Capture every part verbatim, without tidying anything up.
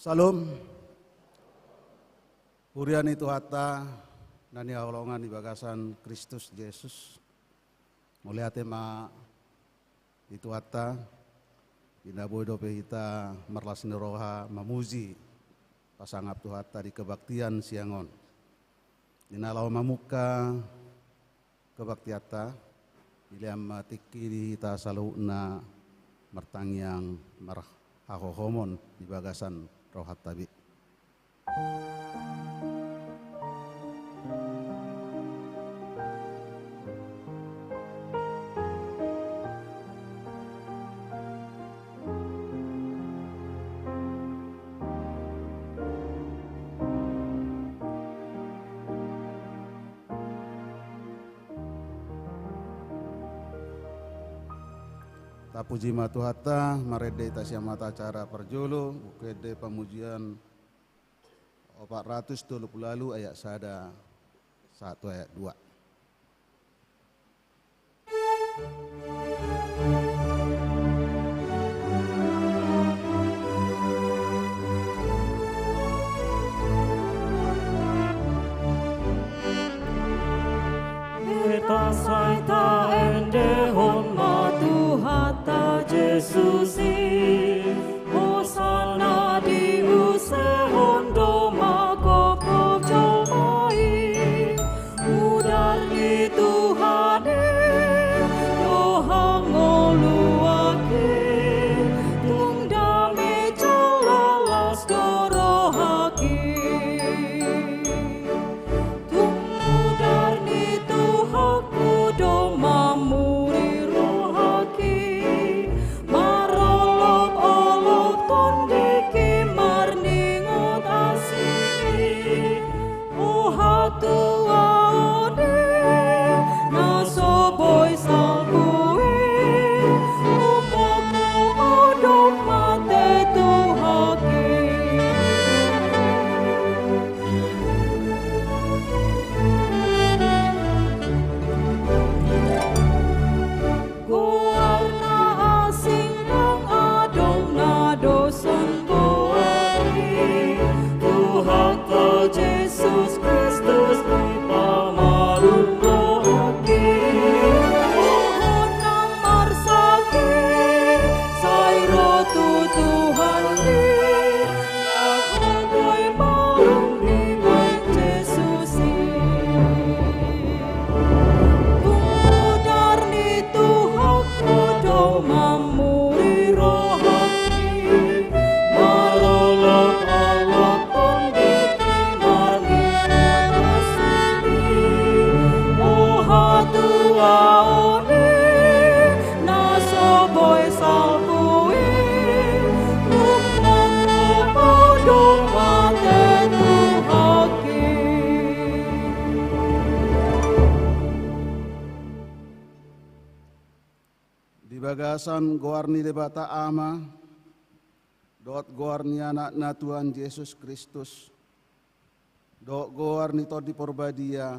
Syalom. Huria ni Tuhanta na hinaholongan di bagasan Kristus Jesus. Mauliate ma di Tuhanta, di na boi dope hita marlas ni roha mamuji, pasangap Tuhanta di kebaktian siang on. Di na laho mamungka kebaktianta, dilehon ma tingki di hita saluhutna martangiang marhahohomon di bagasan rohanta be. Tapuji ma Tuhanta, marende hita sian mata acara parjolo, buku ende Pamujian opat ratus tolu pulu ualu ayat sada sahat tu ayat dua. Hita sai taendehon ma Tuhanta Jesus i. Hosana diusehon do ma gokhon jolma i. Mudar ni Tuhan i do hangoluanki, tung dame jala las do rohaki. Tung mudar ni Tuhanku do mamuri rohaki, marolopolop tondingki marningot asing i. O hatuaon i na so boi salpu i, umurhu modom mate Tuhanki. Goar na asing ndang adong na dos songgori, Tuhanta Jesus Kristus Pamalum rohaki. Dohot na marsangkap sai ro tu Tuhan i, laho boi malum dibahen Jesus i. Tung mudar ni Tuhanku do mamuri rohaki, marolopolop tondingki marningot asing i. O hatuaon i na so boi salpu i, umurhu modom mate Tuhanki. Di bagasan goar ni Debata Ama, dohot goar ni Anakna Tuhan Jesus Kristus, dohot goar ni Tondi Parbadia,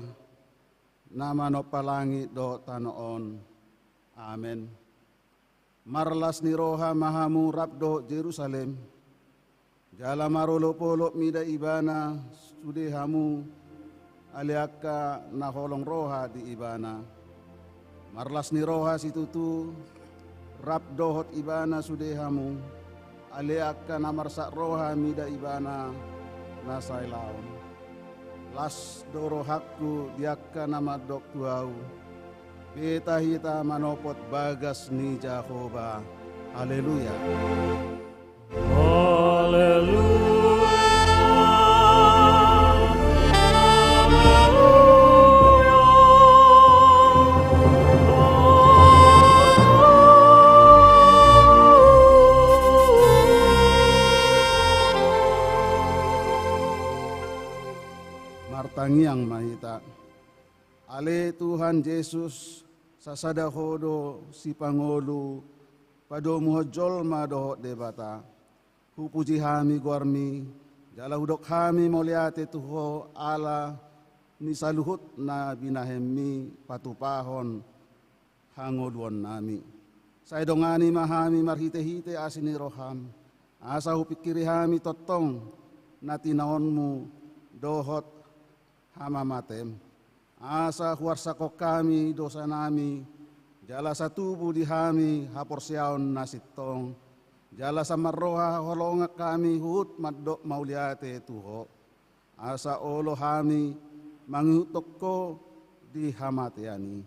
na manompa langit dohot tano on. Amen. Marlas ni roha ma hamu rap dohot Jerusalem, jala marolopolop mida ibana sude hamu, ale angka na holong roha di ibana. Marlas ni roha situtu rap dohot ibana sude hamu, ale angka na marsak roha mida ibana na sai laon. Las do rohangku di angka na mandok tu ahu. Beta hita manopot bagas ni Jahowa. Haleluya. Haleluya. Martangiang ma hita. Ale Tuhan Jesus, sasada Ho do sipangolu padomuhon jolma dohot Debata. Hupuji hami goarMi, jala hudok hami mauliate tu Ho ala ni saluhut na binahenMi patupahon hangoluannami. Sai dongani ma hami marhitehite asi ni rohaM, asa hupingkiri hami tongtong na tinaonmu dohot hamamatem, asa huarsahon hami dosanami, jala sai tubu di hami haporseaon na sintong, jala sai marroha haholongan hami huhut mandok mauliate tu Ho. Asa olo hami mangihuthon Ho di hamatean i.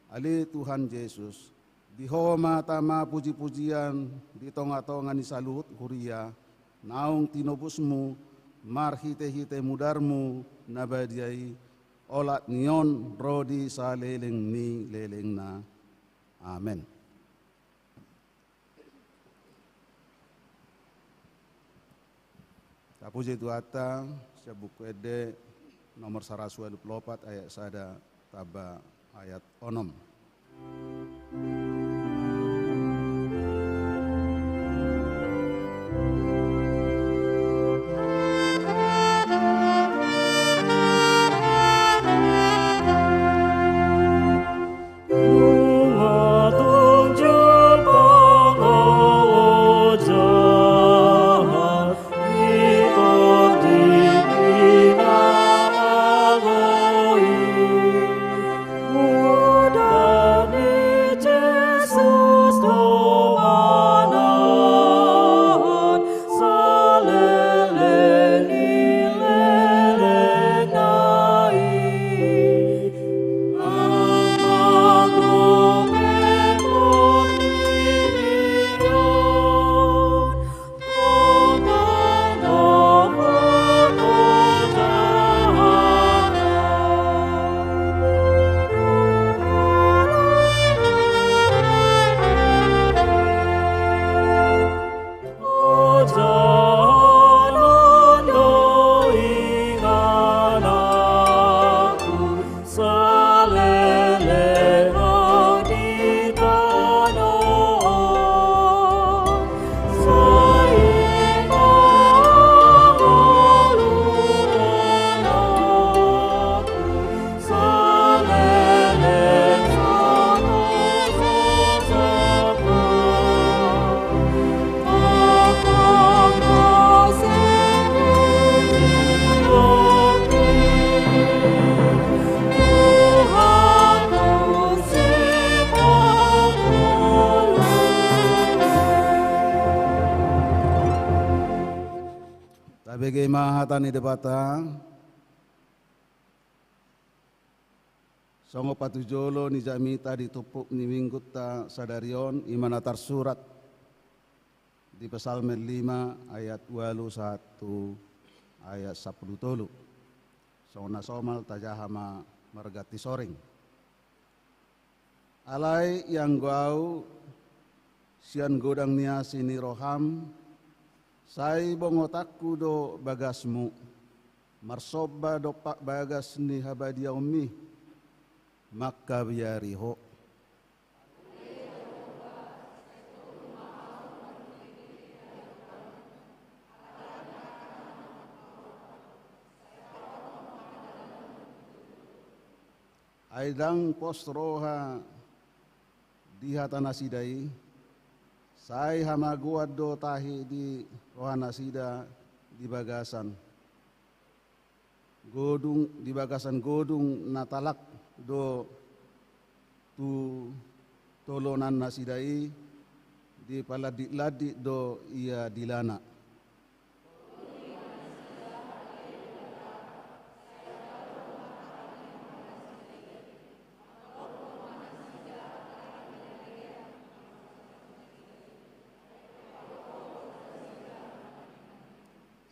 Ale Tuhan Jesus, di Ho ma tama pujipujian di tongatonga ni saluhut huria, naung tinobusmu marhitehite mudarmu na badia i, olat ni on ro di saleleng ni lelengna. Amen. Tapuji Tuhanta, sian Buku Ende nomor saratus ualu pulu opat, ayat sada tamba ayat onom. Tabege ma hata ni Debata. Songon patujolo ni jamita di turpuk ni minggunta sadari on, i ma na tarsurat di Psalmen lima ayat ualu sahat tu ayat sampulu tolu. Songon na somal tajaha ma marganti soring. Alai ianggo ahu, sian godang ni asi ni roham, sai bongotanku do bagasmu, marsomba dompak bagas ni habadiaonmi, mangkabiari Ho. Ai ndang pos roha di hata nasida i, sai hamagoan do tahi di roha nasida di bagasan godung, di bagasan godung na talak do tu tolonan nasida i, dipalanditlandit do ia dilana.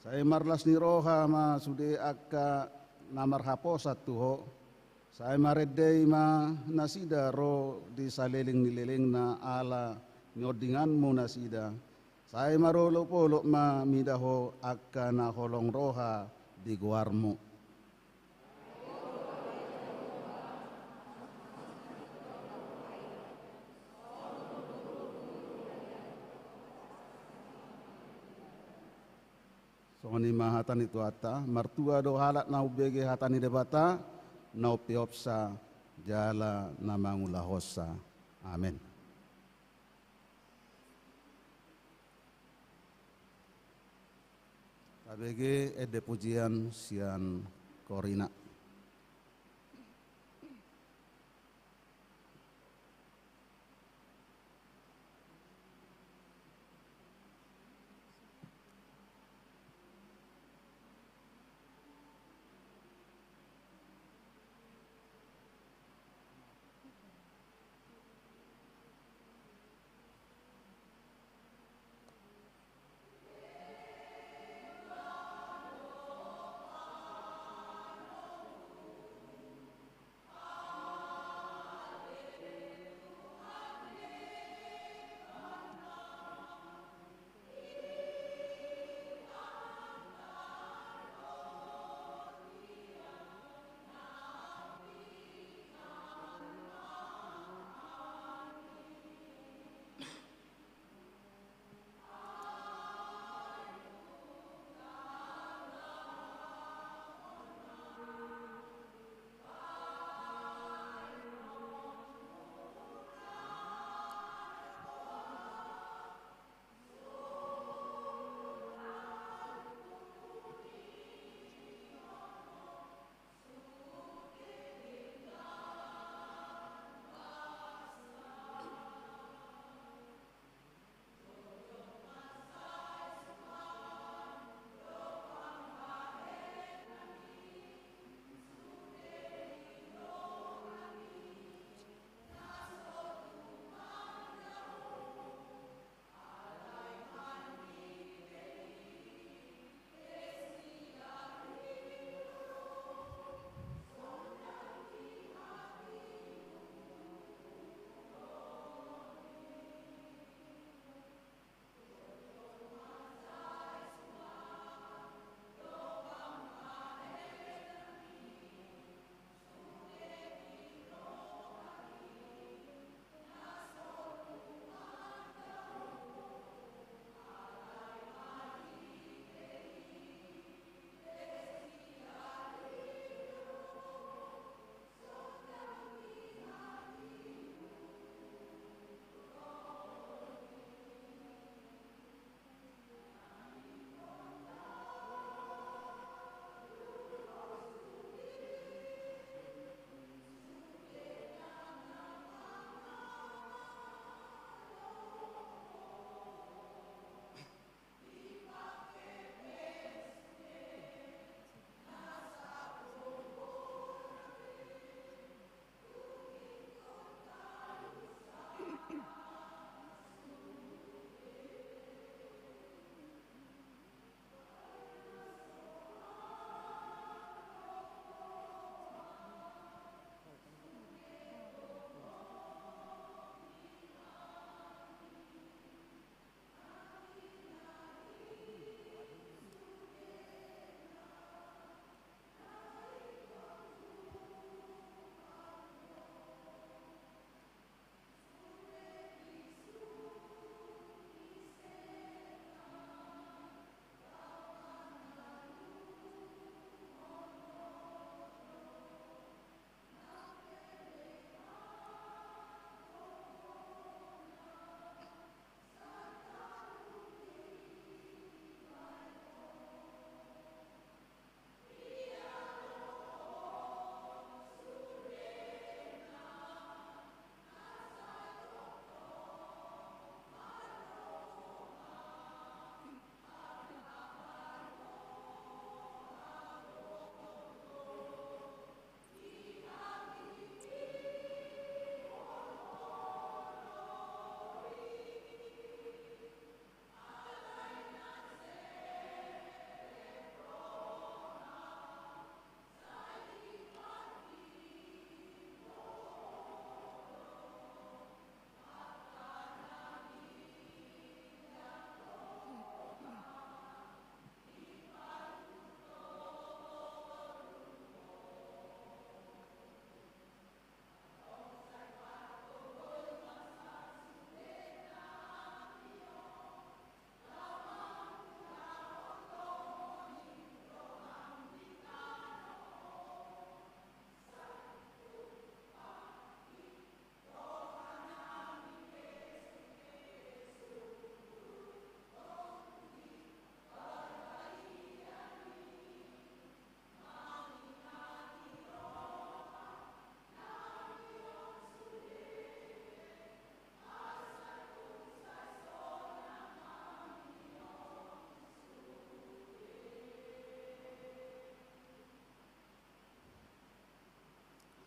Sai marlas ni roha ma sude angka na marhaposan tu Ho, sai marende i ma nasida ro di saleleng ni lelengna ala niondinganmu nasida. Sai marolopolop ma mida Ho angka na holong roha di goarmu. Songon i ma hata ni Tuhanta, martua do halak na umbege hata ni Debata, na umpeopsa jala na mangulahonsa. Amen. Tabege ende pujian sian Korina.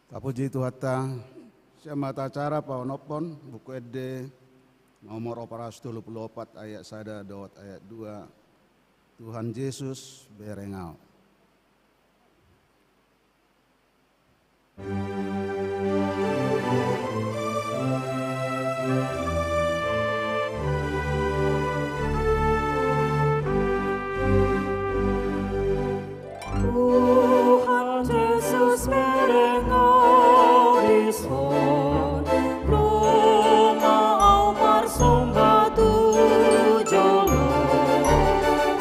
Tapuji Tuhanta. Sian ma hata acara paonomhon Buku Ende, nomor opat ratus tolu pulu opat, ayat sada dohot ayat dua. Tuhan Jesus, bereng ahu. Tuhan Jesus, bereng ahu dison, ro ma ahu marsomba tu jolo.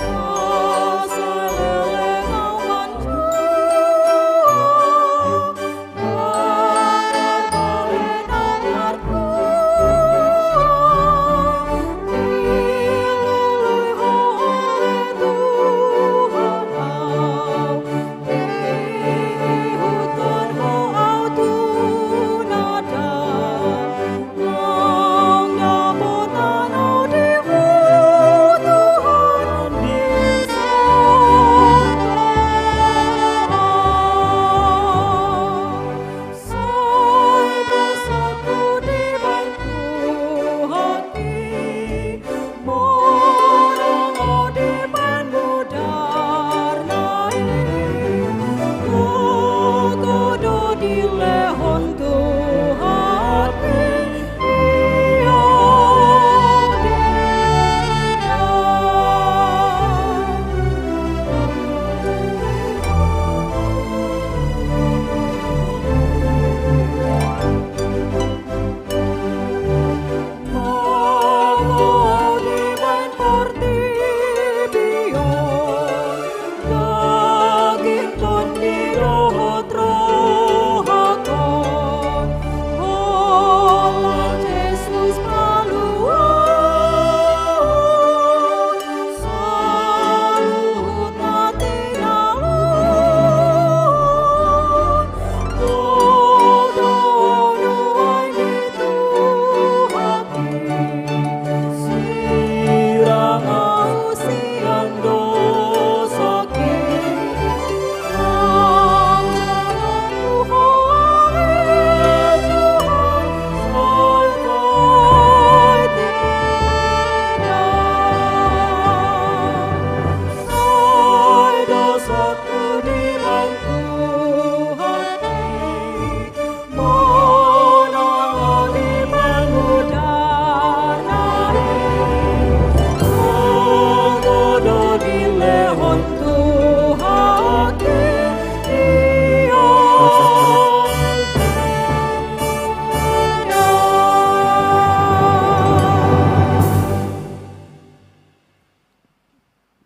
Asa leleng ahu manjua,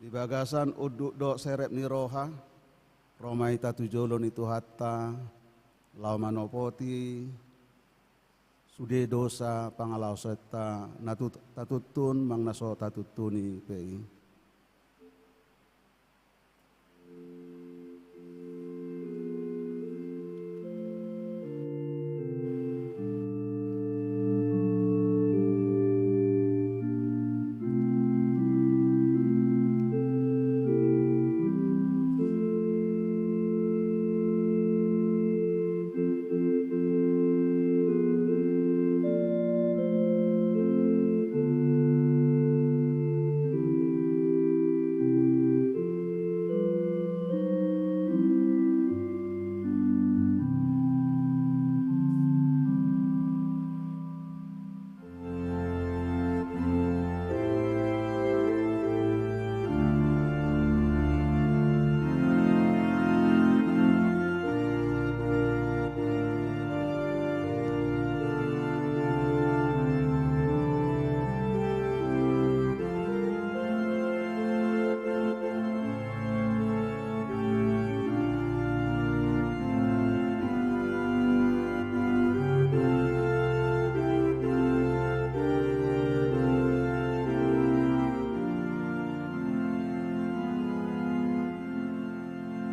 Di bagasan unduk dohot serep ni roha, ro ma hita tu jolo ni Tuhanta, laho manopoti sude dosa pangalaosionta na tu-, tatuntun manang na so tatuntuni pe i.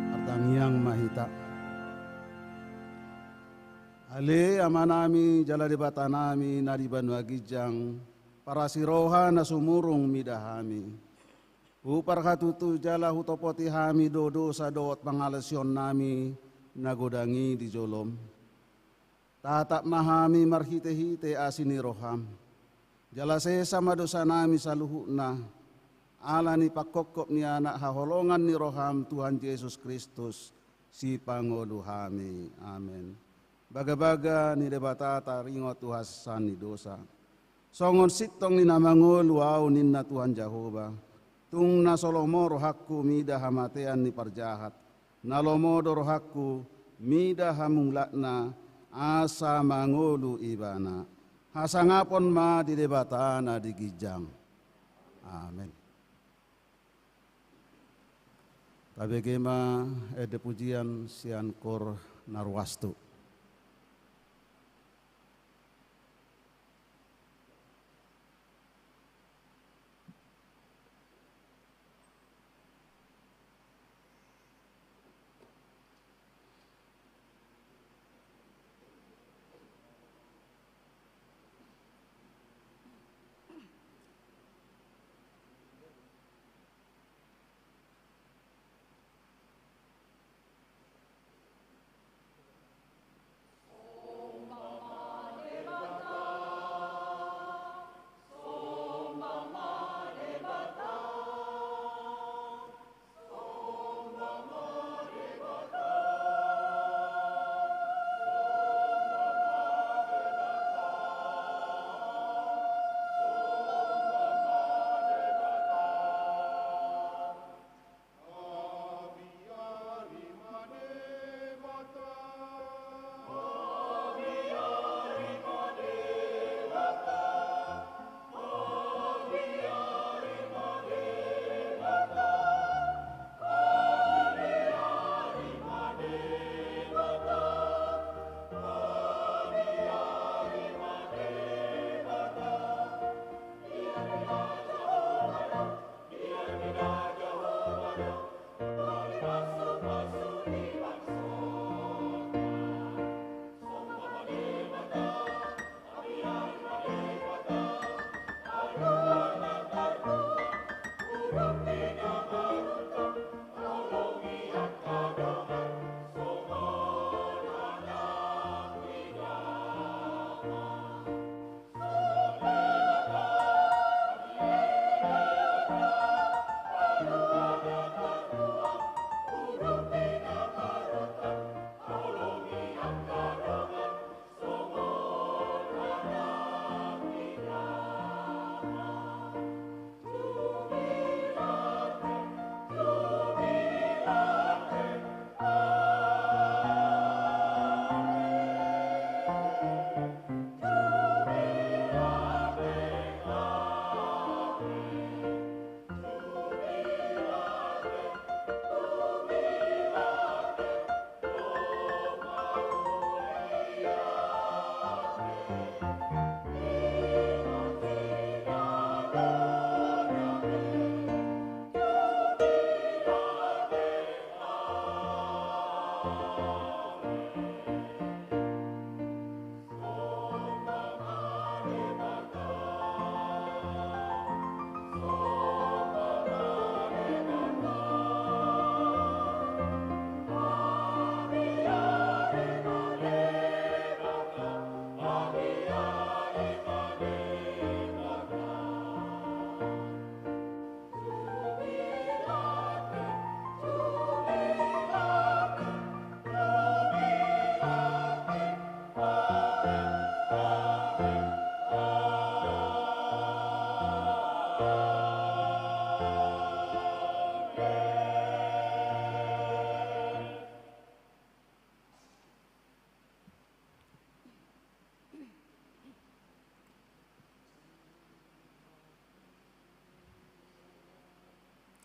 Martangiang ma hita. Ale Amanami jala Debatanami na di banua ginjang, parasi roha na sumurung mida hami. Huparhatutu jala hutopoti hami do dosa dohot pangalaosionnami na godang i di jolom. Tatap ma hami marhite-hite asi ni roham. Jala sesa ma dosanami saluhutna, ala ni panghophop ni Anak haholongan ni roham, Tuhan Jesus Kristus, Sipangolu hami. Amen. Bagabaga ni Debata taringot tu hasesaan ni dosa. Songon sintong ni na mangolu ahu, ninna Tuhan Jahowa, tung na so lomo rohangku mida hamatean ni parjahat, na lomo do rohangku mida hamulakna, asa mangolu ibana. Hasangapon ma di Debata na di ginjang. Amen. Tabege ma ende pujian sian kor na ruas tu.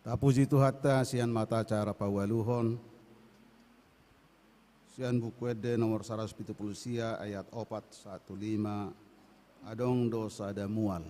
Tapuji Tuhanta sian hata acara paualuhon, sian Buku Ende nomor saratus pitu pulu sia ayat opat sahat tu lima, adong do sada mual.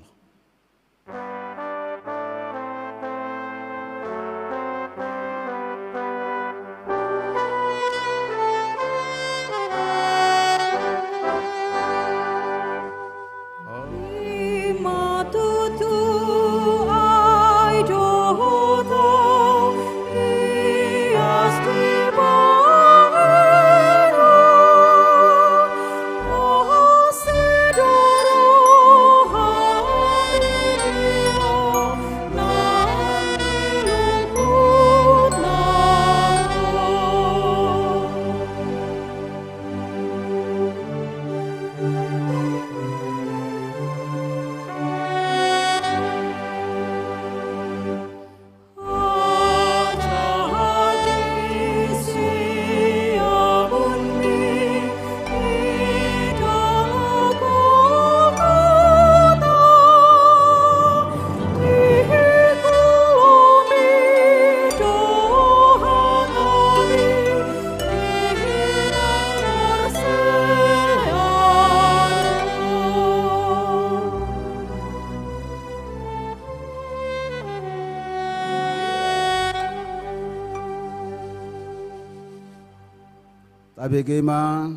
Tabege ma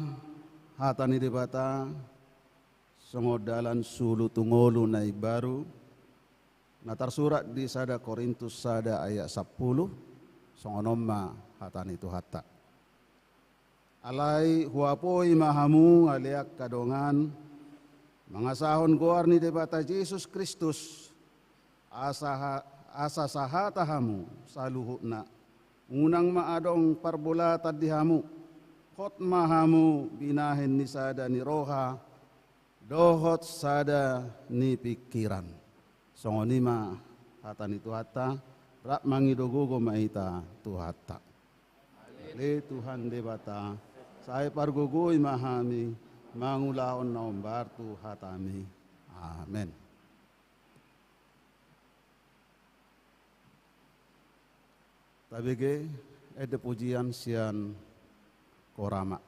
hata ni Debata songon dalan sulu tu ngolu na imbaru, na tarsurat di sada Korintus sada ayat sampulu. Songon on ma hata ni Tuhanta. Alai huapoi ma hamu ale angka dongan, mangasahon goar ni Debata Jesus Kristus, asa ha-, asa sahata hamu saluhutna. Unang ma adong parbolatan di hamu, hot ma hamu binahen ni sada ni roha dohot sada ni pingkiran. Songon i ma hata ni Tuhanta. Rap mangido gogo ma hita tu Tuhanta. Ale Tuhan Debata, sai pargogoi ma hami mangulahon na hombar tu hataMi. Amen. Tabege ende pujian sian Korama.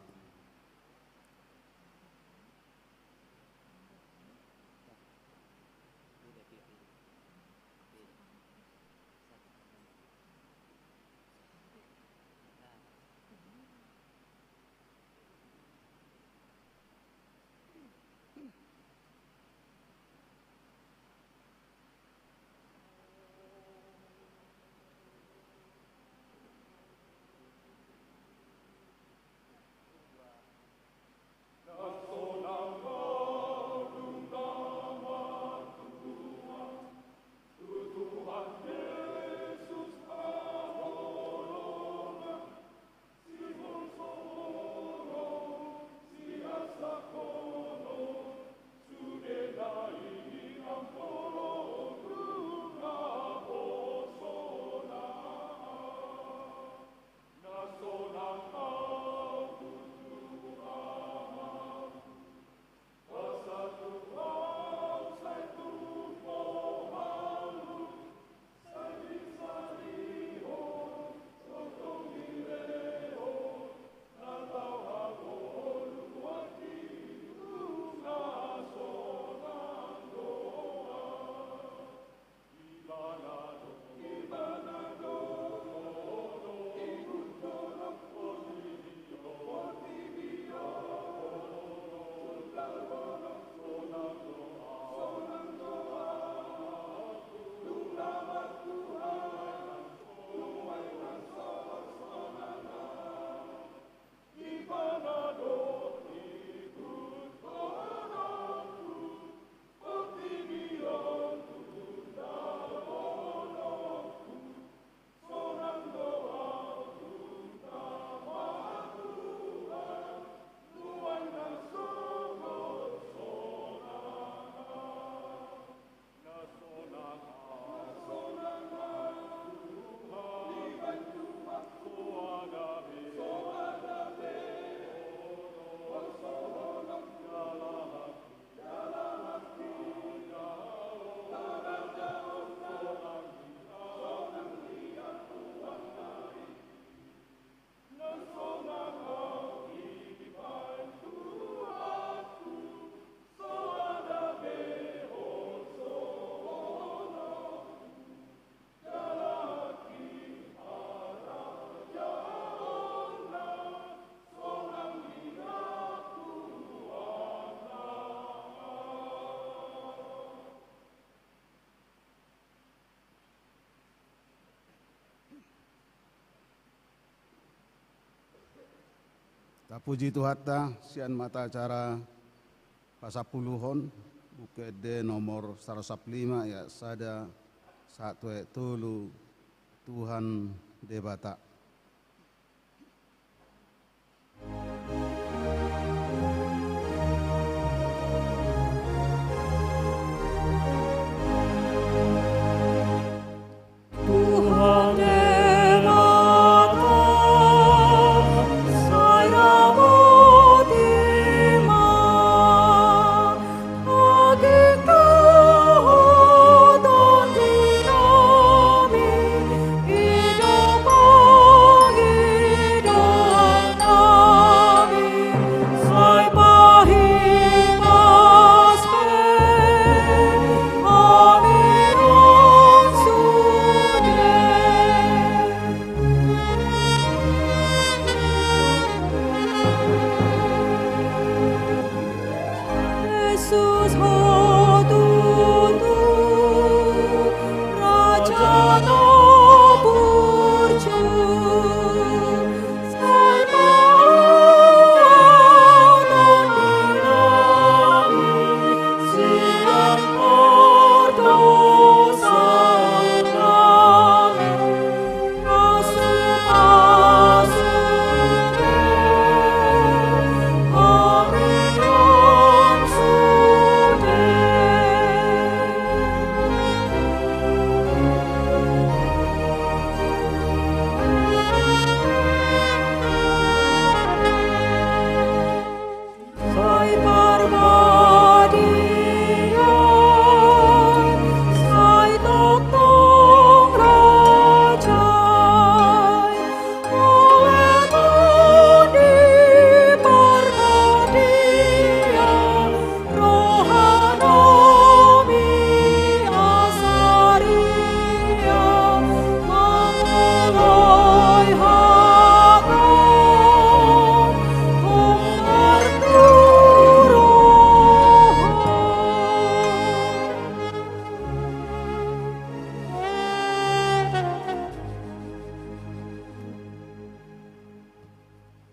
Tapuji Tuhanta sian mata acara pasampuluhon, Buku Ende nomor saratus sampulu lima, ayat sada sahat tu ayat tolu, Tuhan Debata.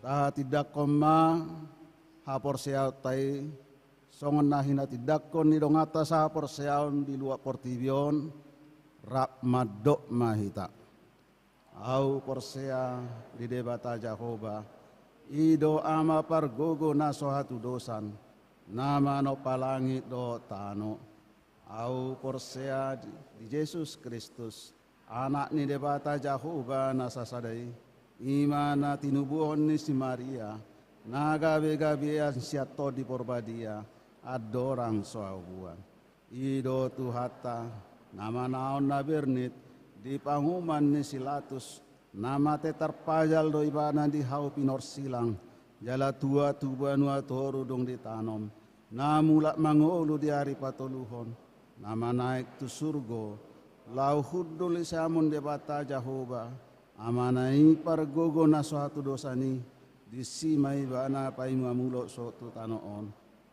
Tahatindangkon ma haporseaonta i, songon na hinatindangkon ni donganta sahaporseaon di luat portibi on, rap mandok ma hita. Ahu porsea di Debata Jahowa, i do Ama pargogo na so hatudosan, na manompa langit dohot tano. Ahu porsea di, di Jesus Kristus, Anak ni Debata Jahowa na sasada i, i ma na tinubuhon ni si Maria, na gabe-gabean sian Tondi Porbadia, andorang so haubuan. I do Tuhanta, na manaon na bernit di panguhuman ni si Latus, na mate tarpajal do ibana di hau pinorsilang, jala tua tu banua toru dung ditanom, na mulak mangolu di ari patoluhon, na manaek tu surgo, laho hundul di siamun Debata Jahowa, Amana i pargogo na so hatudosan i, disi ma ibana paima mulak sogot tu tano on,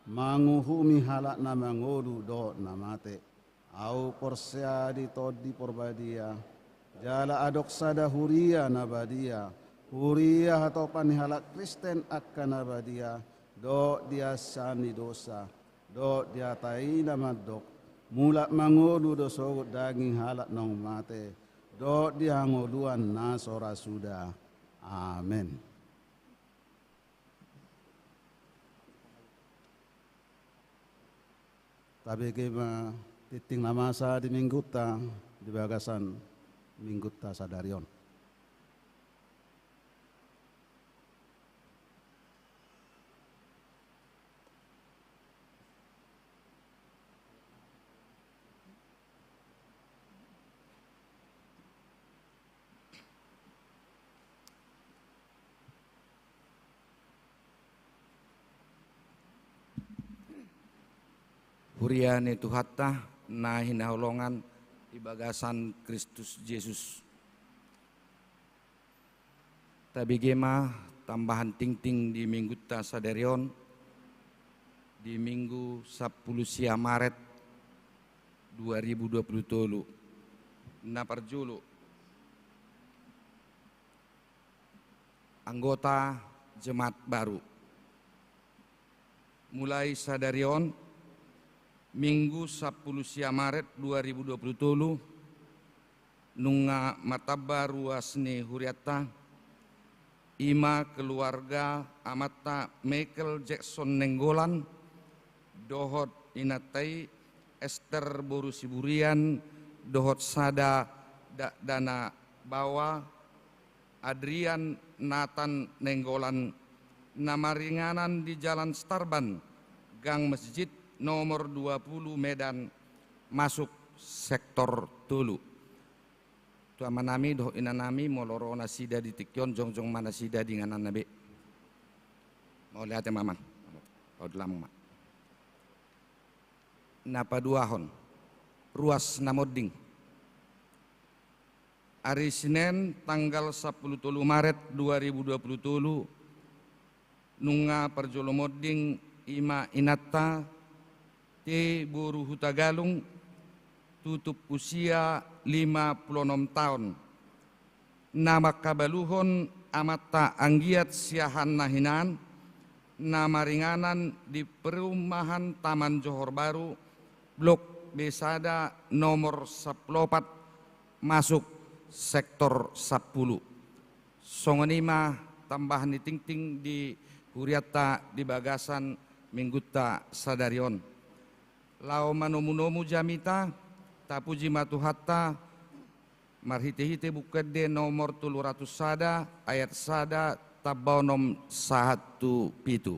manguhumi halak na mangolu dohot na mate. Ahu porsea di Tondi Porbadia, jala adong sada huria na badia, huria hatopan ni halak Kristen angka na badia, dohot di hasesaan ni dosa, dohot di hata i na mandok, mulak mangolu do sogot daging halak naung mate, dohot di hangoluan na so ra suda. Amen. Tabege ma tingting na masa di Minggunta di bagasan Minggunta sadari on. Huria ni Tuhanta na hinaholongan di bagasan Kristus Jesus. Tabege ma tambahan tingting di Minggunta sadari on, di Minggu sampulu sia Maret dua ribu dua pulu tolu. Na parjolo, anggota jemaat baru. Mulai sadari on, Minggu sampulu sia Maret dua ribu dua pulu tolu, nunga martamba ruas ni hurianta, i ma keluarga amanta Michael Jackson Nainggolan, dohot inanta i Esther boru Siburian, dohot sada dakdanak baoa, Adrian Nathan Nainggolan, na maringanan di Jalan Starban, Gang Masjid, nomor dua pulu, Medan, masuk sektor tolu. Tu amanami dohot inanami, molo ro nasida di tingki on, jongjong ma nasida di ingananna be. Mauliate ma amang. Pauli lamung ma. Na paduahon, ruas na monding. Ari Senen tanggal sampulu tolu Maret dua ribu dua pulu tolu, nunga parjolo monding i ma inanta T boru Hutagalung, tutup usia lima pulu onom taon, na mangkabaluhon amanta anggiat siahaan na hinan, na maringanan di Perumahan Taman Johor Baru, Blok B sada, nomor sampulu opat, masuk sektor sampulu. Songon i ma tambahan ni tingting di hurianta di bagasan Minggunta sadari on. Laho manomunomu jamita, tapuji ma Tuhanta, marhitehite Buku Ende nomor tolu ratus sada, ayat sada tamba onom sahat tu pitu.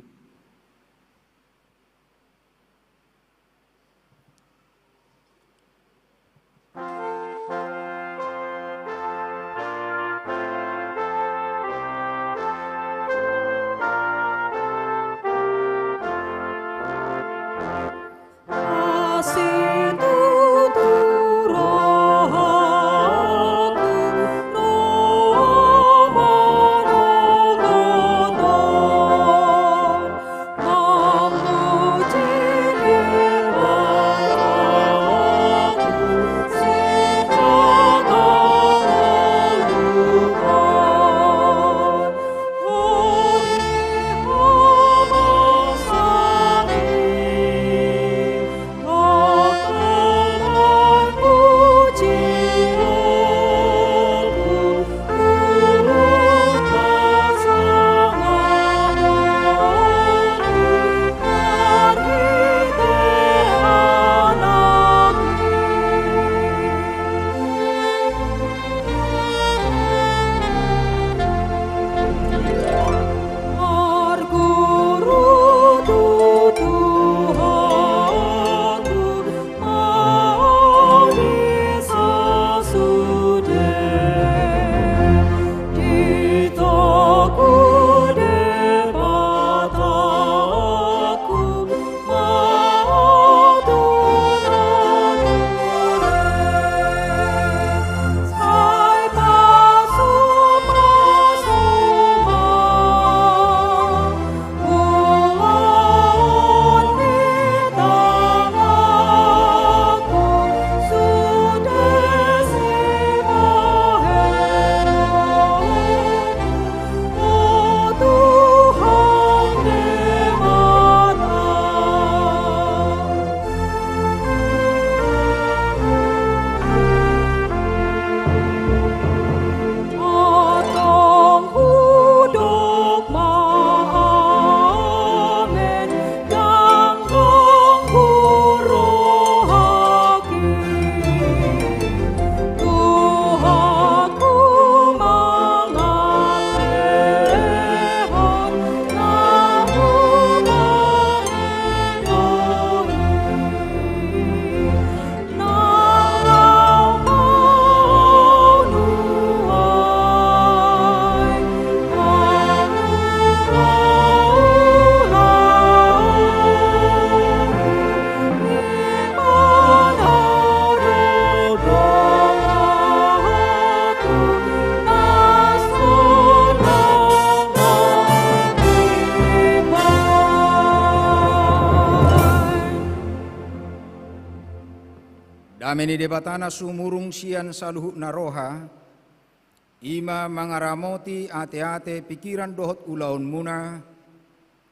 Dame ni Debata na sumurung sian saluhutna roha, i ma mangaramoti ateate, pikiran dohot ulaonmuna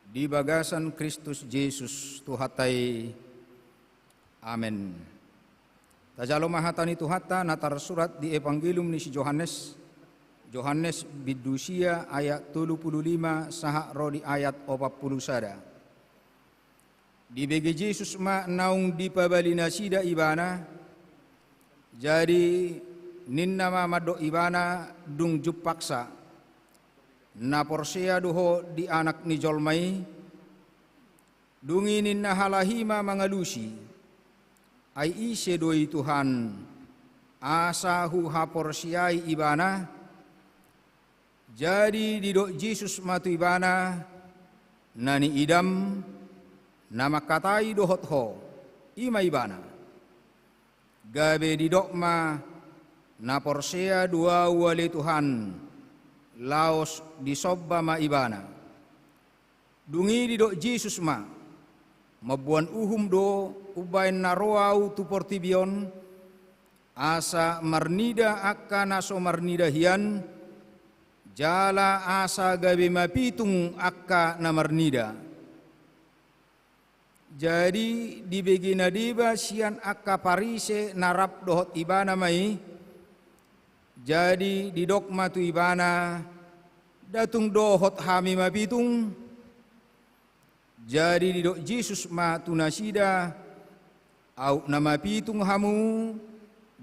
di bagasan Kristus Jesus Tuhanta i. Amen. Tajalo ma hata ni Tuhanta na tarsurat di Evangelium ni si Johannes, Johannes bindu sia ayat tolu pulu lima sahat ro di ayat opat pulu sada. Dibege Jesus ma naung dipabali nasida Ibana, jadi ninna ma mandok Ibana dung jumpangsa: Na porsea do ho di Anak ni jolma i? Dung i ninna halak i ma mangalusi: Ai ise do i Tuhan, asa huhaporseai Ibana? Jadi didok Jesus ma tu ibana: Na niidam, na mangkatai dohot ho, i ma Ibana. Gabe didok ma: Na porsea do ahu ale Tuhan. Laos disomba ma ibana. Dung i didok Jesus ma: Mamboan uhum do umbahen na ro ahu tu portibi on, asa marnida angka na so marnida hian, jala asa gabe mapitung angka na marnida. Jadi dibege na deba sian angka Parise na rap dohot ibana ma i. Jadi didok ma tu ibana: Nda tung dohot hami mapitung? Jadi didok Jesus ma tu nasida: Aut na mapitung hamu,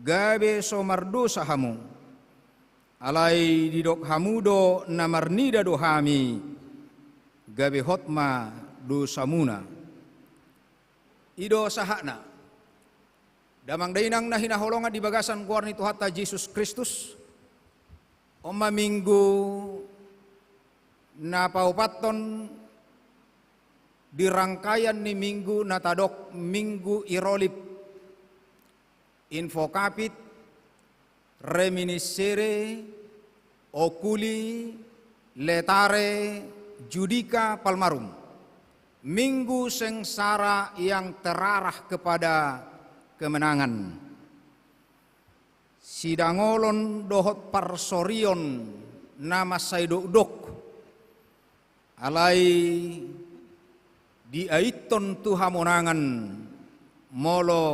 gabe so mardosa hamu. Alai didok hamu do: Na marnida do hami, gabe hot ma dosamuna. I do sahatna. Damang dainang na hinaholongan di bagasan goar ni Tuhanta Jesus Kristus, on ma minggu na paopathon di rangkaian ni minggu na tadok Minggu Irolip, Invocavit, Reminiscere, Oculi, Laetare, Judica, Palmarum. Minggu sengsara yang terarah kepada kemenangan. Sidangolon dohot parsorion na mansai dokdok, alai diaithon tu hamonangan molo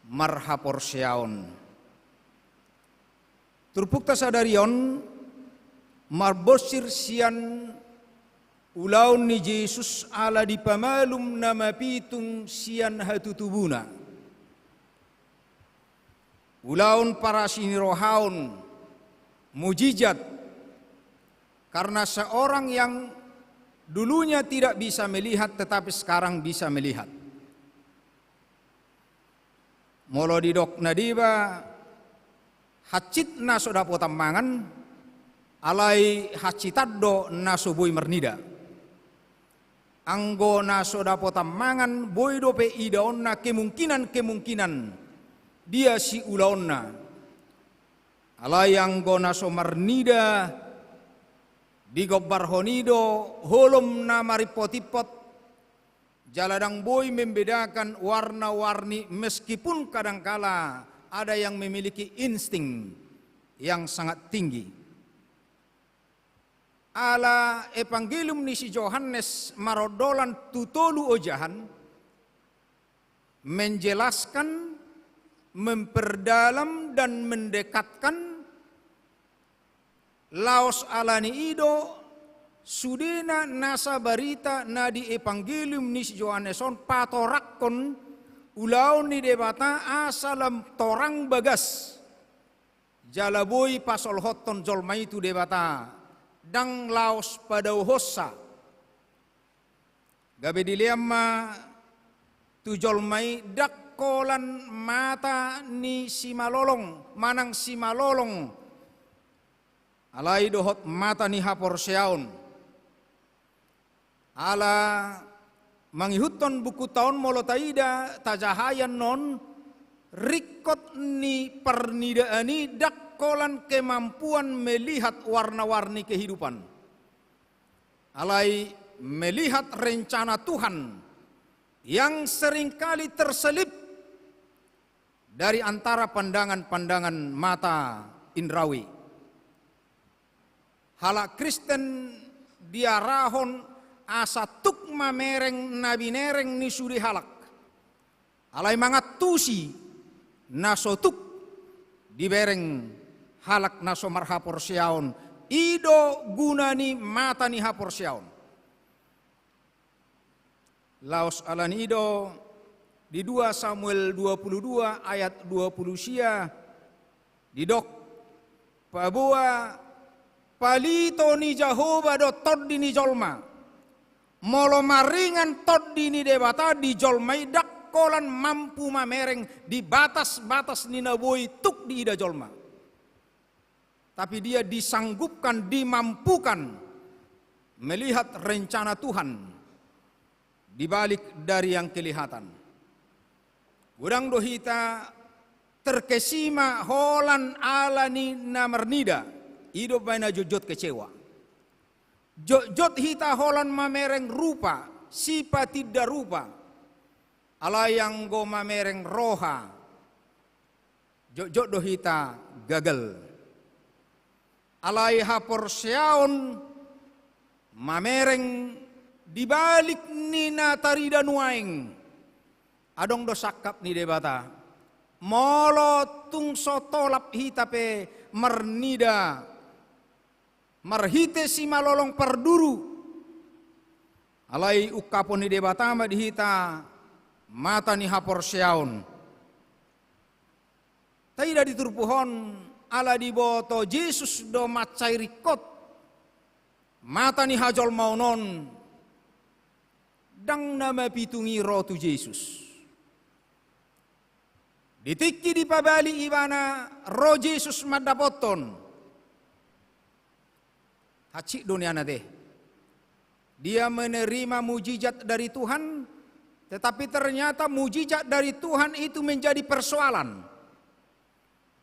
marhaporseaon. Turpukta sadari on marbonsir sian ulaon ni Jesus ala dipamalum na mapitung sian hatutubuna. Ulaon parasinirohaon, mujizat, karena seorang yang dulunya tidak bisa melihat tetapi sekarang bisa melihat. Molo didok na deba, hansit na so dapotan mangan, alai hansitan do na so boi marnida. Anggo na so dapotan mangan, boi dope idaonna kemungkinan-kemungkinan dia siulaonna. Alai anggo na so marnida, digombarhon i do holom na marimpot-impot, jala ndang boi membedakan warna-warni, meskipun kadangkala ada yang memiliki insting yang sangat tinggi. Ala Evangelium ni si Johannes marondolan tu tolu ojahan, menjelaskan, memperdalam, dan mendekatkan. Laos ala ni i do sudena nasa barita na di Evangelium ni si Johannes on patoranghon ulaon ni Debata asa lam torang bagas, jala boi pasolhothon jolma i tu Debata, ndang laos padaohonsa. Gabe dilean ma tu jolma i ndang holan mata ni simalolong manang simalolong, alai dohot mata ni haporseaon. Ala mangihuthon bukunta on molo taida, tajaha i annon, ringkot ni parnidaan i ndang holan kemampuan melihat warna-warni kehidupan, alai melihat rencana Tuhan yang seringkali terselip dari antara pandangan-pandangan mata indrawi. Halak Kristen diarahon asa tuk mamereng na binereng ni sude halak. Alai mangantusi na so tuk dibereng halak na so marhaporseaon, i do guna ni mata ni haporseaon. Laos ala ni i do di dua Samuel dua puluh dua ayat dua puluh sia didok, paboa palito ni Jahowa do tondi ni jolma. Molo maringan tondi ni Debata di jolma i, ndang holan mampu mamereng di batas-batas ni na boi tuk diida jolma. Tapi dia disanggupkan, dimampukan melihat rencana Tuhan di balik dari yang kelihatan. Godang do hita terkesima holan ala ni na marnida, i do umbahen na jotjot kecewa. Jotjot hita holan mamereng rupa, sipatinda rupa, alai anggo mamereng roha, jotjot do hita gagal. Alai haporseaon mamereng di balik ni na tarida nuaeng. Adong do sangkap ni Debata. Molo tung so tolap hita pe marnida marhite simalolong parduru, alai ungkapon ni Debata ma di hita mata ni haporseaon. Taida di turpuk on, ala diboto Jesus do mansai ringkot mata ni hajolmaon on, ndang na mapitung i ro tu Jesus. Di tingki dipabali ibana, ro Jesus mandapothon. Hansit do nian ate. Dia menerima mujizat dari Tuhan, tetapi ternyata mujizat dari Tuhan itu menjadi persoalan.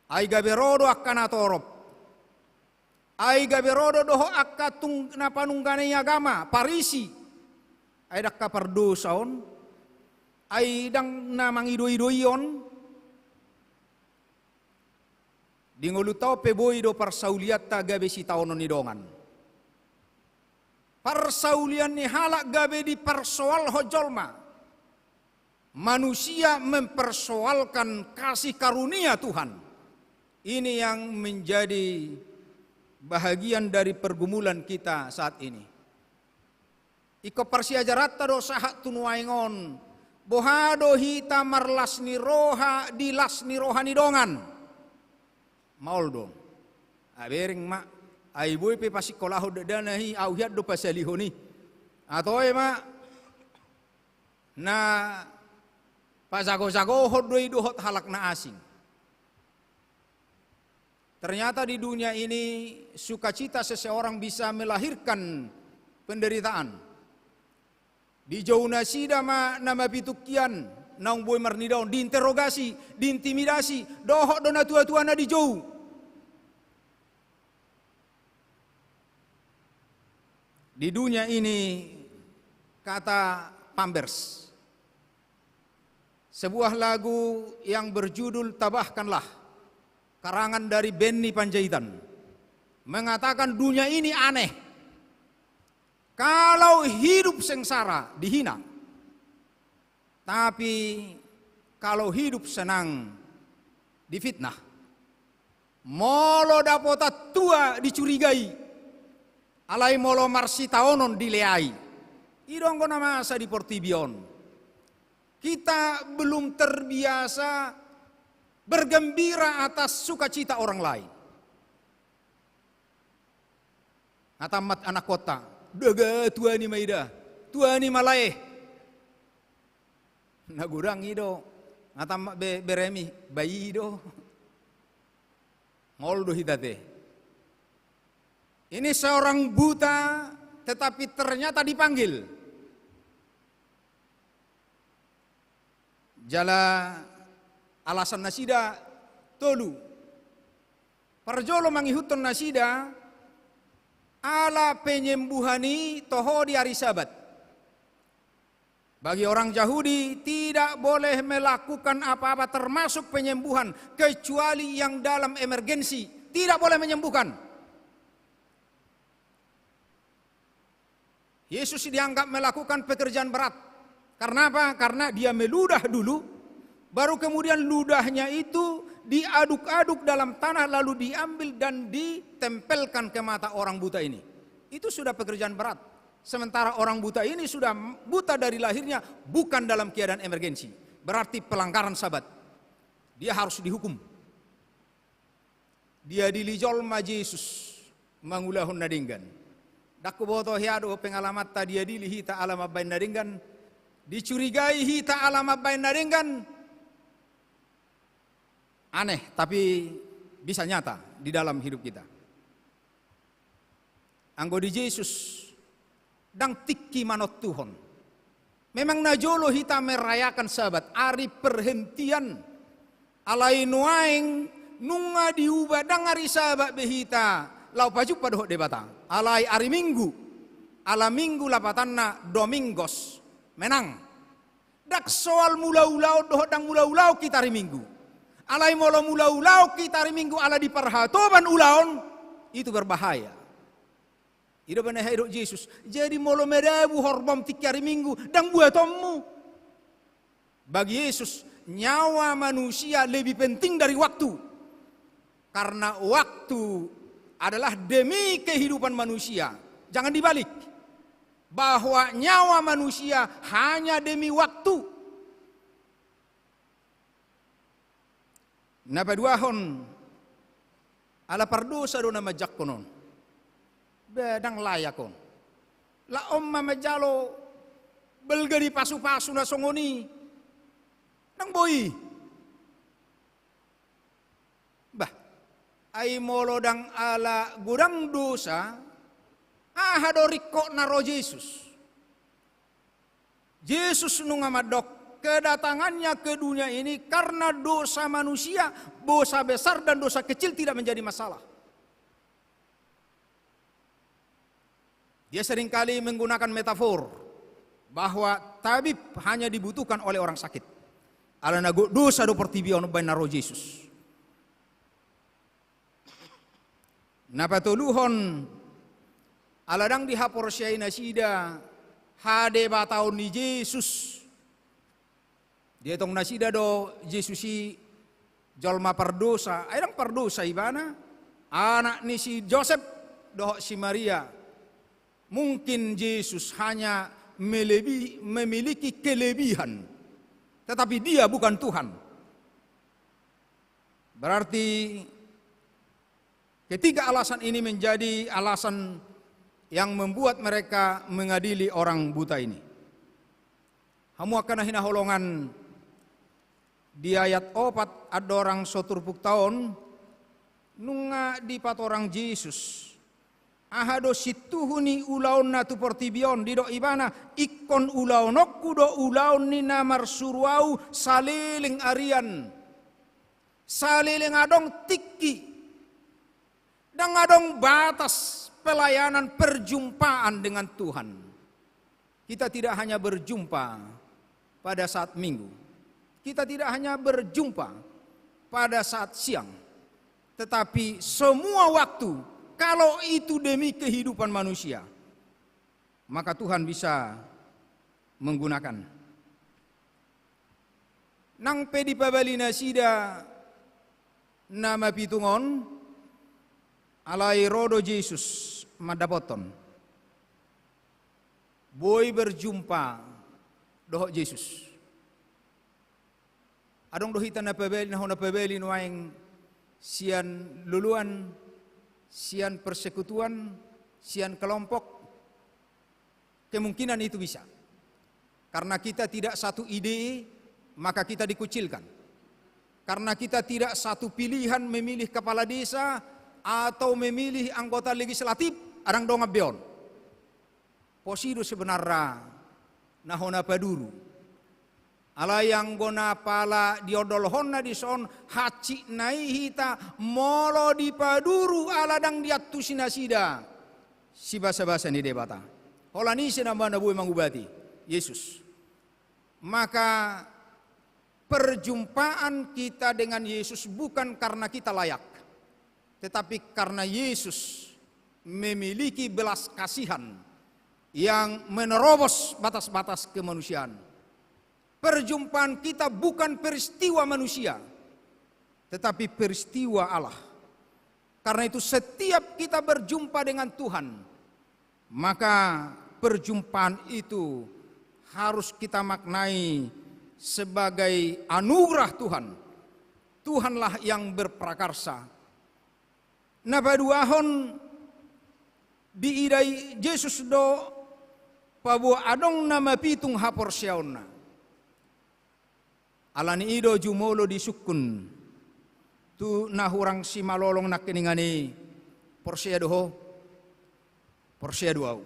Ai gabe ro do angka natorop. Ai gabe ro do dohot angka tung-, na panungganai agama, Parisi. Ai ndang angka pardosa on. Ai ndang na mangido-ido i on. Di ngolunta on pe boi do parsaulianta gabe sitaonon ni dongan. Parsaulian ni halak gabe diparsoalhon jolma. Manusia mempersoalkan kasih karunia Tuhan. Ini yang menjadi bahagian dari pergumulan kita saat ini. Ingkon parsiajaranta do sahat tu nuaeng on, boha do hita marlas ni roha di las ni roha ni dongan. Maol do. Abereng ma, ai boi pe pasikkolahon dakdanak i, ahu hian do pasalihon i. Toe ma, na pajago-jagohon do i dohot halak na asing. Ternyata di dunia ini sukacita seseorang bisa melahirkan penderitaan. Dijou nasida ma na mapitung hian, naung boi marnida on, diinterogasi, diintimidasi, dohot do natua-tua na dijou. Di dunia ini kata Pampers. Sebuah lagu yang berjudul Tabahkanlah, karangan dari Benny Panjaitan, mengatakan dunia ini aneh. Kalau hidup sengsara, dihina. Tapi kalau hidup senang, difitnah. Molo dapotan tua dicurigai, alai molo marsitaonon dileai. I do anggo na masa di portibi on. Kita belum terbiasa bergembira atas sukacita orang lain. Nga tammat anakkonta, daga tua ni ma i da, tua ni ma lae. Na godang i do, nga tammat be-, beremi, bai i do. Maol do hita te. Ini seorang buta, tetapi ternyata dipanggil. Jala alasan nasida tolu. Parjolo mangihuthon nasida, ala penyembuhan i toho di ari Sabat. Bagi orang Yahudi, tidak boleh melakukan apa-apa, termasuk penyembuhan, kecuali yang dalam emergensi. Tidak boleh menyembuhkan. Yesus dianggap melakukan pekerjaan berat. Karena apa? Karena dia meludah dulu, baru kemudian ludahnya itu diaduk-aduk dalam tanah, lalu diambil dan ditempelkan ke mata orang buta ini. Itu sudah pekerjaan berat. Sementara orang buta ini sudah buta dari lahirnya, bukan dalam keadaan emergensi. Berarti pelanggaran Sabat. Dia harus dihukum. Diadili jolma Jesus mangulahon na denggan. Ndang huboto hea do pengalamanta diadili hita ala mambahen na denggan, dicurigai hita ala mambahen na denggan. Aneh, tapi bisa nyata di dalam hidup kita. Anggo di Jesus, ndang tingki manontuhon. Memang najolo hita merayakan Sabat, ari perhentian. Alai nuaeng nunga diubah, ndang ari Sabat be hita laho pajumpang dohot Debata. Alai ari Minggu, ala Minggu lapatanna Domingos, menang. Ndang soal mulaulaon dohot ndang mulaulaon hita ari Minggu. Alai molo mulaulaon hita ari Minggu ala di parhatoban ulaon, itu berbahaya. I do bana hea didok Jesus, jadi molo madabu horbamu tingki ari Minggu, ndang buatonmu. Bagi Jesus, nyawa manusia lebih penting dari waktu. Karena waktu adalah demi kehidupan manusia. Jangan dibalik. Bahwa nyawa manusia hanya demi waktu. Na paduahon, ala pardosa do na manjangkon on. Ba ndang layak on. Laho on ma manjalo balga ni pasupasu na songon i. Ndang boi. Bah, ai molo ndang ala godang dosa, aha do ringkot na ro Jesus? Jesus nunga mandok, kedatangannya ke dunia ini karena dosa manusia, dosa besar dan dosa kecil tidak menjadi masalah. Dia seringkali menggunakan metafor bahwa tabib hanya dibutuhkan oleh orang sakit. Alana gok dosa do portibi on baen na ro Jesus. Na patoluhon, ala ndang dihaporseai nasida hadebataon ni Jesus. Dietong nasida do Jesus i jolma pardosa, ai ndang pardosa ibana, anak ni si Josep dohot si Maria. Mungkin Jesus hanya melebi-, memiliki kelebihan, tetapi dia bukan Tuhan. Berarti ketiga alasan ini menjadi alasan yang membuat mereka mengadili orang buta ini. Hamu angka na hinaholongan, di ayat opat andorang so turpukta on, nunga dipatorang Jesus. Aha do sintuhu ni ulaonna tu portibi on, didok ibana, ingkon ulaononku do ulaon ni na marsuru ahu saleleng arian. Saleleng adong tingki. Ndang adong batas pelayanan perjumpaan dengan Tuhan. Kita tidak hanya berjumpa pada saat Minggu. Kita tidak hanya berjumpa pada saat siang. Tetapi semua waktu, kalau itu demi kehidupan manusia, maka Tuhan bisa menggunakan. Nang pe dipabali nasida na mapitung on, alai ro do Jesus mandapothon. Boi berjumpa dohot Jesus. Adong do hita na pabali, na hona pabali nuaeng sian loloan, sian persekutuan, sian kelompok. Kemungkinan itu bisa. Karena kita tidak satu ide, maka kita dikucilkan. Karena kita tidak satu pilihan memilih kepala desa atau memilih anggota legislatif, adong dongan be on. Pos i do sebenarna na hona paduru. Alai anggo na pala diondolhonna dison, hansit na i hita molo dipaduru ala ndang diantusi nasida sibasabasa ni Debata. Holan ise nama na boi mangubati? Jesus. Maka perjumpaan kita dengan Yesus bukan karena kita layak, tetapi karena Yesus memiliki belas kasihan yang menerobos batas-batas kemanusiaan. Perjumpaan kita bukan peristiwa manusia, tetapi peristiwa Allah. Karena itu, setiap kita berjumpa dengan Tuhan, maka perjumpaan itu harus kita maknai sebagai anugerah Tuhan. Tuhanlah yang berprakarsa. Na paduahon, diida Jesus do paboa adong na mapitung haporseaonna. Ala ni i do jumolo disungkun tu na hurang simalolong nangkiningan i: Porsea do ho? Porsea do ahu.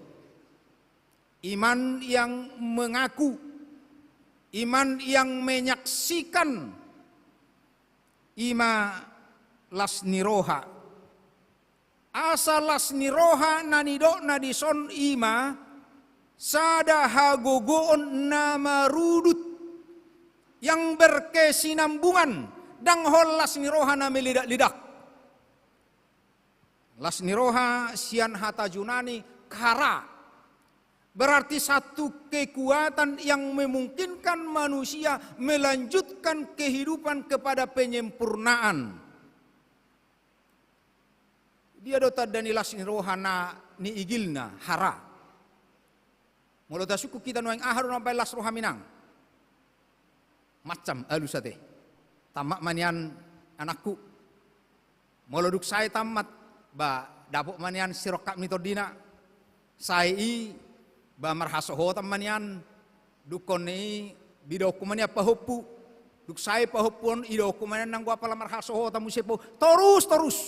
Iman yang mengaku, iman yang menyaksikan, i ma las ni roha. Asa las ni roha na nidokna dison i ma sada hagogoon na marudut, yang berkesinambungan, ndang holan las ni roha na meledak-ledak. Las ni roha sian hata Junani, chara, berarti satu kekuatan yang memungkinkan manusia melanjutkan kehidupan kepada penyempurnaan. Dia do tanda ni las ni roha na niigilna, chara. Molo tasungkun hita nuaeng, aha do na mambaen las roham, Inang? Macam, alus ate. Tammat ma nian, anakku. Molo dung sae tammat, ba dapot ma nian sirongkap ni tondina. Sae i, ba marhasohotan ma nian. Dungkon i, didokhon ma nian pahompu. Dung sae pahompu on, idokhon ma nian nanggo apala marhasohotan muse po. Torus, torus.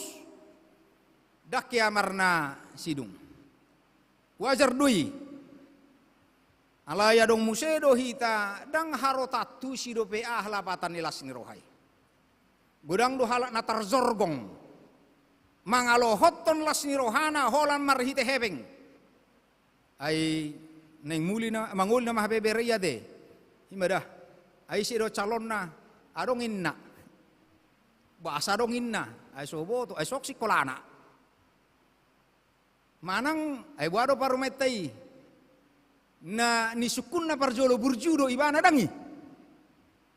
Ndang hea marna sidung. Wajar do i. Alai adong muse do hita ndang harotan tusi dope aha lapatan ni las ni roha i. Godang do halak na tarjorgong mangalohothon las ni rohana holan marhite hepeng. Ai naeng muli na, mangoli nama hape bere i ate. I ma da. Ai ise do calonna? Adong inna. Boasa adong inna? Ai so boto, ai so singkolana. Manang, ai boha do parumaenta i? Na nisungkunna parjolo burju do ibana, ndang i?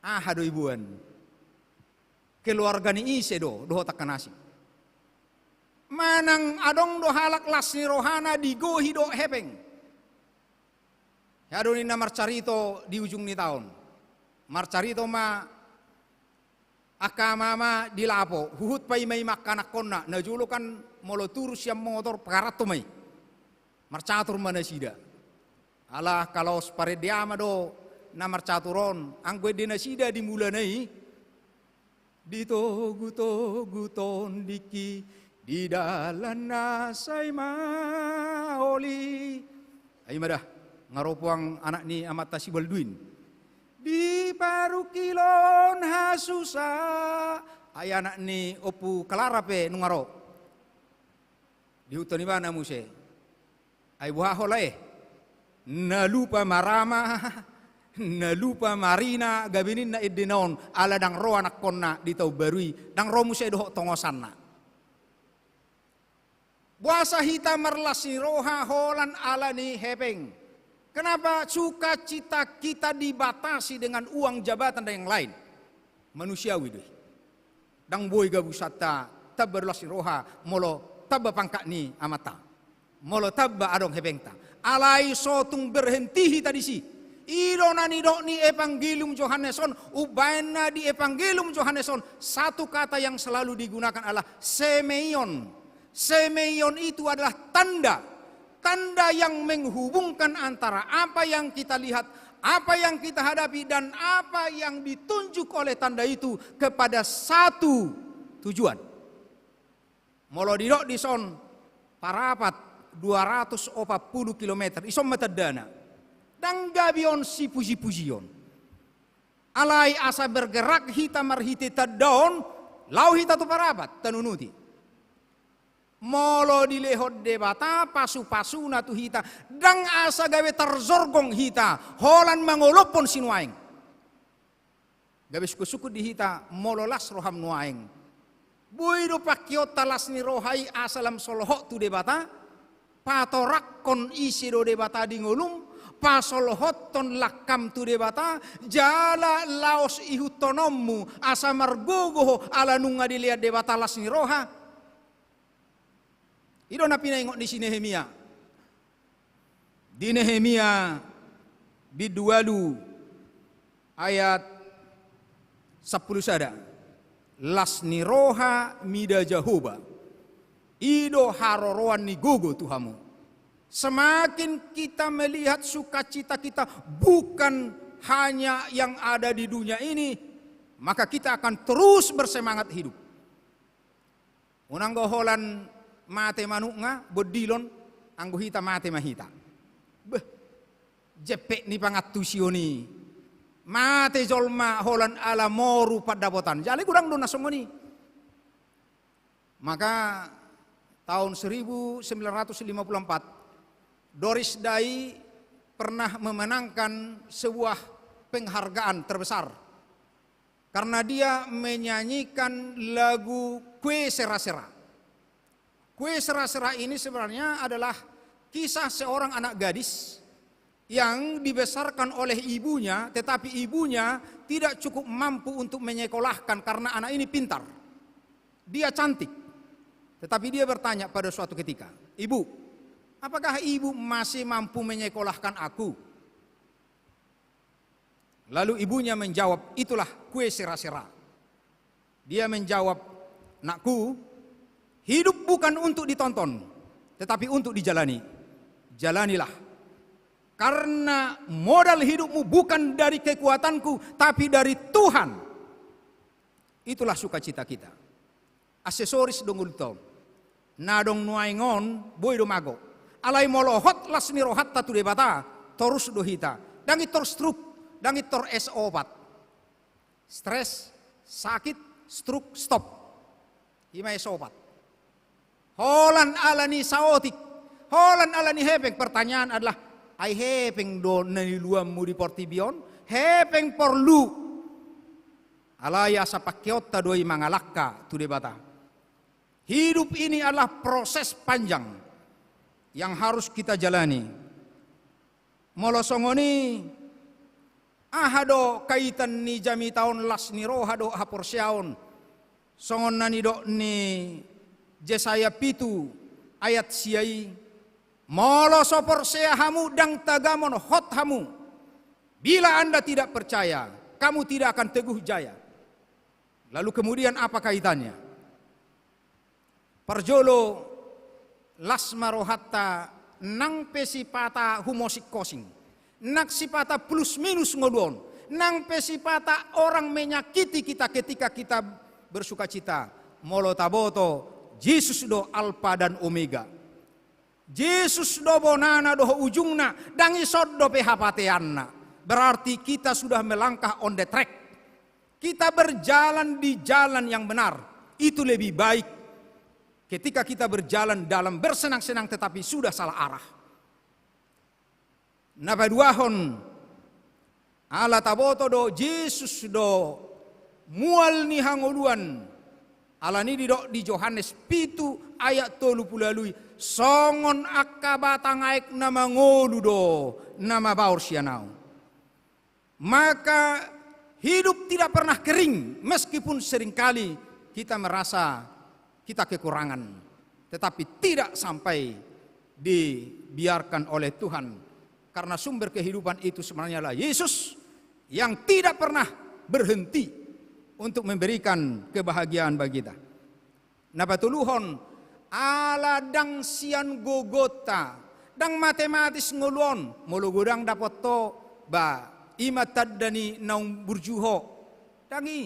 Aha do iboan? Keluarga ni ise do dohot angka na asing? Manang adong do halak las ni rohana digohi dohot hepeng. Hea do ninna marcarito di ujung ni taon. Marcarito ma angka ama-ama di lapo, huhut paima-ima angka anakkonna, na jolo kan molo turus sian motor, pagaranto ma i. Marcatur ma nasida. Ala angka laos parende ama do na marcatur on, anggo ende nasida di mulana i, ditogu-togu tondingki di dalan na sai maoli. Ai ma da, nga ro puang anak ni amanta si Balduin. Di parungkilon hasusa. Ai anak ni Ompu Klara pe nunga ro. Diihuthon ibana muse. Ai boha ho lae? Na lupa marama, na lupa marina, gabe ninna endena on, ala ndang ro anakkonna di taon baru i, ndang ro muse dohot tongosanna. Boasa hita marlas ni roha holan ala ni hepeng? Kenapa sukacita kita dibatasi dengan uang, jabatan, dan yang lain? Manusiawi do i. Ndang boi gabusanta tamba do las ni roha molo tamba pangkat ni amanta, molo tamba adong hepengta. Alai so tung berhenti hita disi. I do na nidok ni Evangelium Johannes on, umbahen na di Evangelium Johannes on, satu kata yang selalu digunakan adalah semeion. Semeion itu adalah tanda. Tanda yang menghubungkan antara apa yang kita lihat, apa yang kita hadapi, dan apa yang ditunjuk oleh tanda itu kepada satu tujuan. Molo didok dison Parapat dua ratus opat pulu kilometer, ison ma tandana. Ndang gabe on sipuji-pujion. Alai asa bergerak hita marhite tanda on, laho hita tu Parapat, tanunuti. Molo dilehon Debata pasu-pasuna tu hita, ndang asa gabe tarjorgong hita holan mangolophon sinuaeng. Gabe sungkun-sungkun di hita molo las roham nuaeng. Boi do pangkeonta las ni roha i asa lam solohot tu Debata, patoranghon ise do Debata di ngolum, pasolohothon langkam tu Debata, jala laos ihuthononmu asa margogo ho ala nunga dilean Debata las ni roha. I do na pinaingot ni si Nehemia. Di Nehemia bindu ualu ayat sampulu sada. Las ni roha mida Jahowa, i do haroroan ni gogo tu hamu. Semakin kita melihat sukacita kita bukan hanya yang ada di dunia ini, maka kita akan terus bersemangat hidup. Unang do holan mate manukna bondilon, anggo hita mate ma hita. Beh, jempek ni pangantusion i. Mate jolma holan ala moru pandapotan. Jala godang do na songon i. Maka tahun seribu sembilan ratus lima puluh empat, Doris Day pernah memenangkan sebuah penghargaan terbesar karena dia menyanyikan lagu Kue Sera-Sera. Kue Sera-Sera ini sebenarnya adalah kisah seorang anak gadis yang dibesarkan oleh ibunya, tetapi ibunya tidak cukup mampu untuk menyekolahkan karena anak ini pintar. Dia cantik. Tetapi dia bertanya pada suatu ketika, "Ibu, apakah ibu masih mampu menyekolahkan aku?" Lalu ibunya menjawab, "Itulah Kue Sera-Sera." Dia menjawab, "Nakku, hidup bukan untuk ditonton, tetapi untuk dijalani. Jalanilah. Karena modal hidupmu bukan dari kekuatanku, tapi dari Tuhan." Itulah sukacita kita. Aksesoris do ngolunta on. Na adong nuaeng on, boi do mago. Alai molo hot las ni rohanta tu Debata, torus do hita. Ndang i tor stroke, ndang i tor es opat. Stres, sakit, stroke, stop. I ma es opat. Holan ala ni saotik, holan ala ni hepeng. Pertanyaan adalah, ai hepeng do na niluluanmu di portibi on? Hepeng porlu. Alai asa pangkeonta do i mangalangka tu Debata. Hidup ini adalah proses panjang yang harus kita jalani. Molo songon i, aha do kaitan ni jamita on las ni roha dohot haporseaon? Songon na nidok ni Jesaya pitu ayat sia i, "Molo so porsea hamu, ndang tagamon hot hamu. Bila Anda tidak percaya, kamu tidak akan teguh jaya." Lalu kemudian apa kaitannya? Parjolo, las ma rohanta nang pe sipata humosingkosing, nang sipata plus minus ngolu on, nang pe sipata orang menyakiti kita ketika kita bersukacita. Molo taboto, Jesus do Alfa dan Omega. Jesus do bonana dohot ujungna, ndang ison dope hapateanna. Berarti kita sudah melangkah on the track. Kita berjalan di jalan yang benar. Itu lebih baik ketika kita berjalan dalam bersenang-senang tetapi sudah salah arah. Na paduahon, ala taboto do Jesus do mual ni hangoluan. Alani didok di Johannes pitu ayat tolu pulu ualu i, songon angka batang aek na mangolu do na mabaor sian Ahu. Maka hidup tidak pernah kering, meskipun seringkali kita merasa kita kekurangan, tetapi tidak sampai dibiarkan oleh Tuhan. Karena sumber kehidupan itu sebenarnya adalah Yesus yang tidak pernah berhenti untuk memberikan kebahagiaan bagi kita. Na patoluhon, ala ndang sian gogonta, ndang matematis ngolu on, molo godang dapot ho, ba, i ma tanda ni naung burju ho. Ndang i.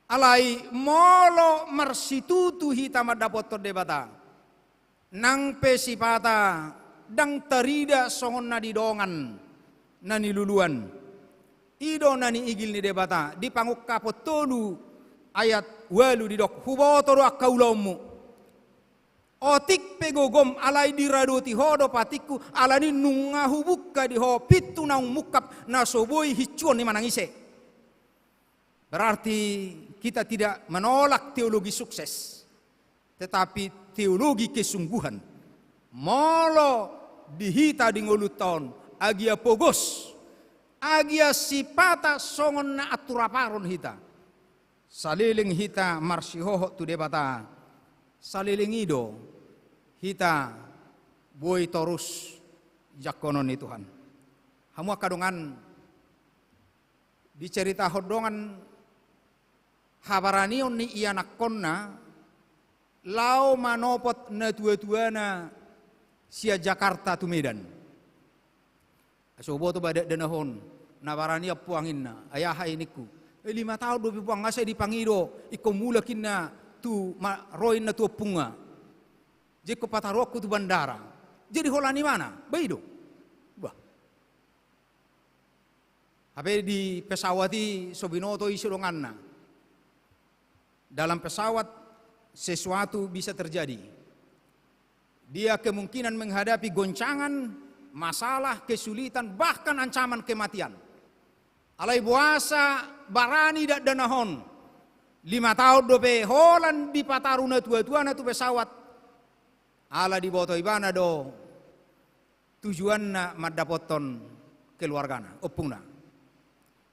Alai molo marsitutu hita mandapothon Debata, nang pe sipata ndang tarida songon na di dongan na niluluan. I do na niigil ni Debata di Pangungkapon tolu ayat ualu didok, "Huboto do angka ulaonmu." Otik pe gogom, alai diradoti ho do patikku, alani nunga hubungka di ho pintu naung mungkap na so boi hinsuon ni manang ise. Berarti kita tidak menolak teologi sukses, tetapi teologi kesungguhan. Molo di hita di ngolunta on, agia pogos, agia sipata songon na anturaparon hita, saleleng hita marsihohot tu Debata, saleleng i do hita boi torus jangkonon ni Tuhan. Hamu angka dongan, diceritahon dongan habaranion ni ianakkonna laho manopot natuatuana sian Jakarta tu Medan. Asa huboto ba dakdanak on, na barani ampuang inna, ai aha i ningku. E, lima taon dope ampuang, nga sai dipangido, ingkon mulak inna tu ma-, ro inna tu ompungna. Jadi ingkon pataruonku tu bandara. Jadi holan ibana, ba i do. Bah. Hape di pesawat i so binoto ise donganna. Dalam pesawat sesuatu bisa terjadi. Dia kemungkinan menghadapi goncangan, masalah, kesulitan, bahkan ancaman kematian. Alai boasa barani dakdanak on, lima taon dope holan dipataru natuatuana tu pesawat, ala diboto ibana do tujuanna mandapothon keluargana, ompungna.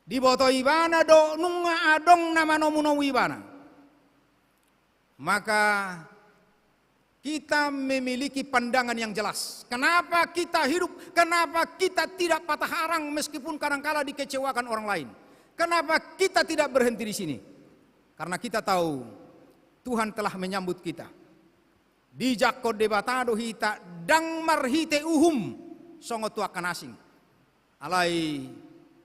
Diboto ibana do nunga adong na manomunomu ibana. Maka kita memiliki pandangan yang jelas. Kenapa kita hidup? Kenapa kita tidak patah arang meskipun kadangkala dikecewakan orang lain? Kenapa kita tidak berhenti di sini? Karena kita tahu Tuhan telah menyambut kita. Dijangkon Debata do hita ndang marhite uhum songon tu angka na asing, alai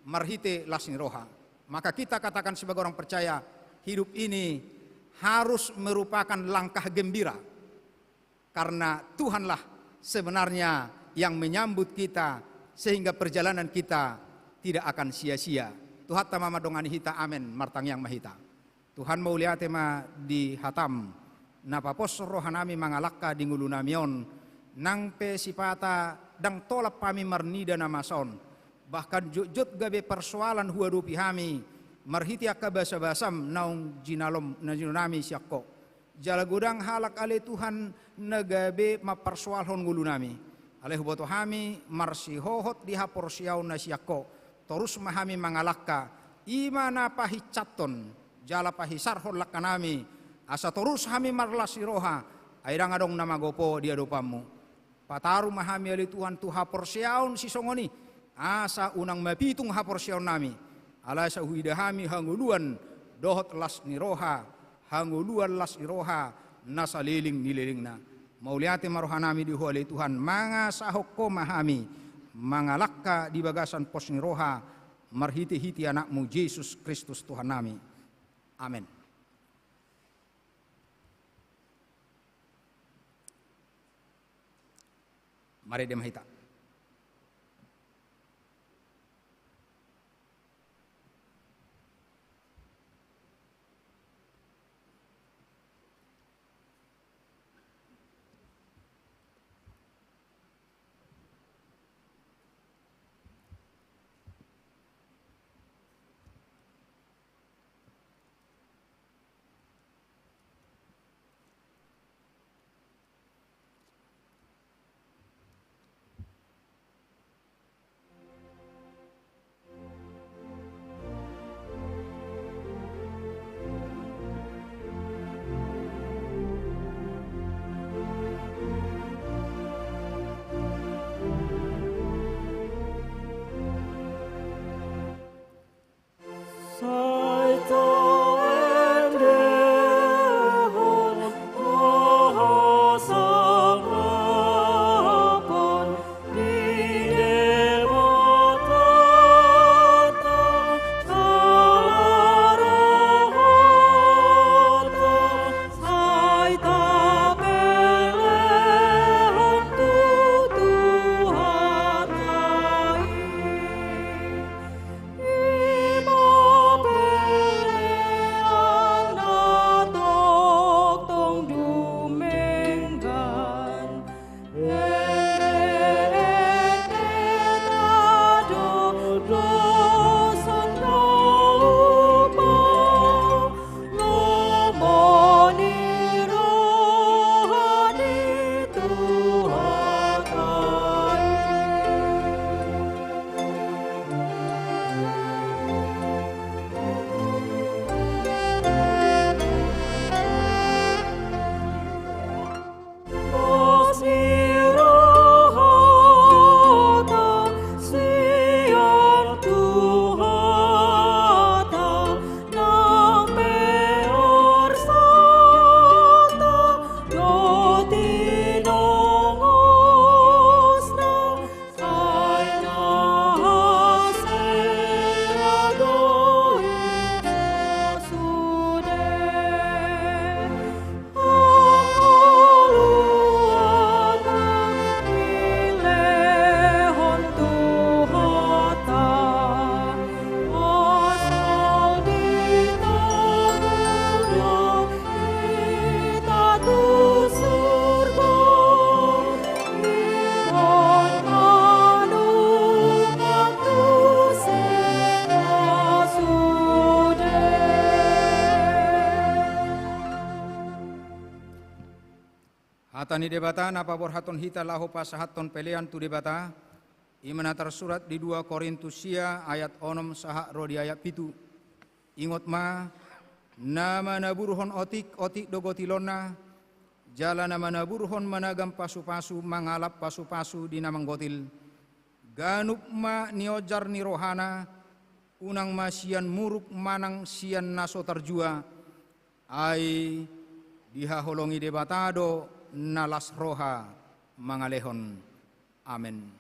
marhite las ni roha. Maka kita katakan sebagai orang percaya, hidup ini harus merupakan langkah gembira. Karena Tuhanlah sebenarnya yang menyambut kita, sehingga perjalanan kita tidak akan sia-sia. Tuhanta ma mandongani hita, amen. Martangiang ma hita. Tuhan, mauliate ma di hataM, na paposhon rohanami mangalangka di ngolunami on, nang pe sipata ndang tolap hami marnida na masa on, bahkan jotjot gabe parsoalan huadopi hami, marhite angka basabasaM naung jinalom, na jinalonami sian Ho. Jala godang halak ale Tuhan na gabe mamparsoalhon ngolunami. Alai huboto hami marsihohot di haporseaon na sian Ho, torus ma hami mangalangka, i ma na pahinsathon jala pahisarhon langkanami, asa torus hami marlas ni roha, ai ndang adong na magopo di adopanMu. Pataru ma hami ale Tuhan tu haporseaon sisongon i, asa unang mapitung haporseaonnami, alai asa huida hami hangoluan dohot las ni roha, hangoluan las ni roha na saleleng ni lelengna. Mauliate ma rohanami di Ho ale Tuhan, mangasahon Ho ma hami mangalangka di bagasan pos ni roha, marhitehite AnakMu Jesus Kristus Tuhannami. Amen. Marende ma hita. Hata ni Debata na paborhathon hita laho pasahathon pelean tu Debata, i ma na tarsurat di dua Korintus sia ayat onom sahat ro di ayat pitu. Ingot ma, na manaburhon otik, otik do gotilonna, jala na manaburhon managam pasupasu mangalap pasupasu di na manggotil. Ganup ma niojar ni rohana, unang ma sian muruk manang sian na so tarjua, ai dihaholongi Debata do na las roha mangalehon. Amen.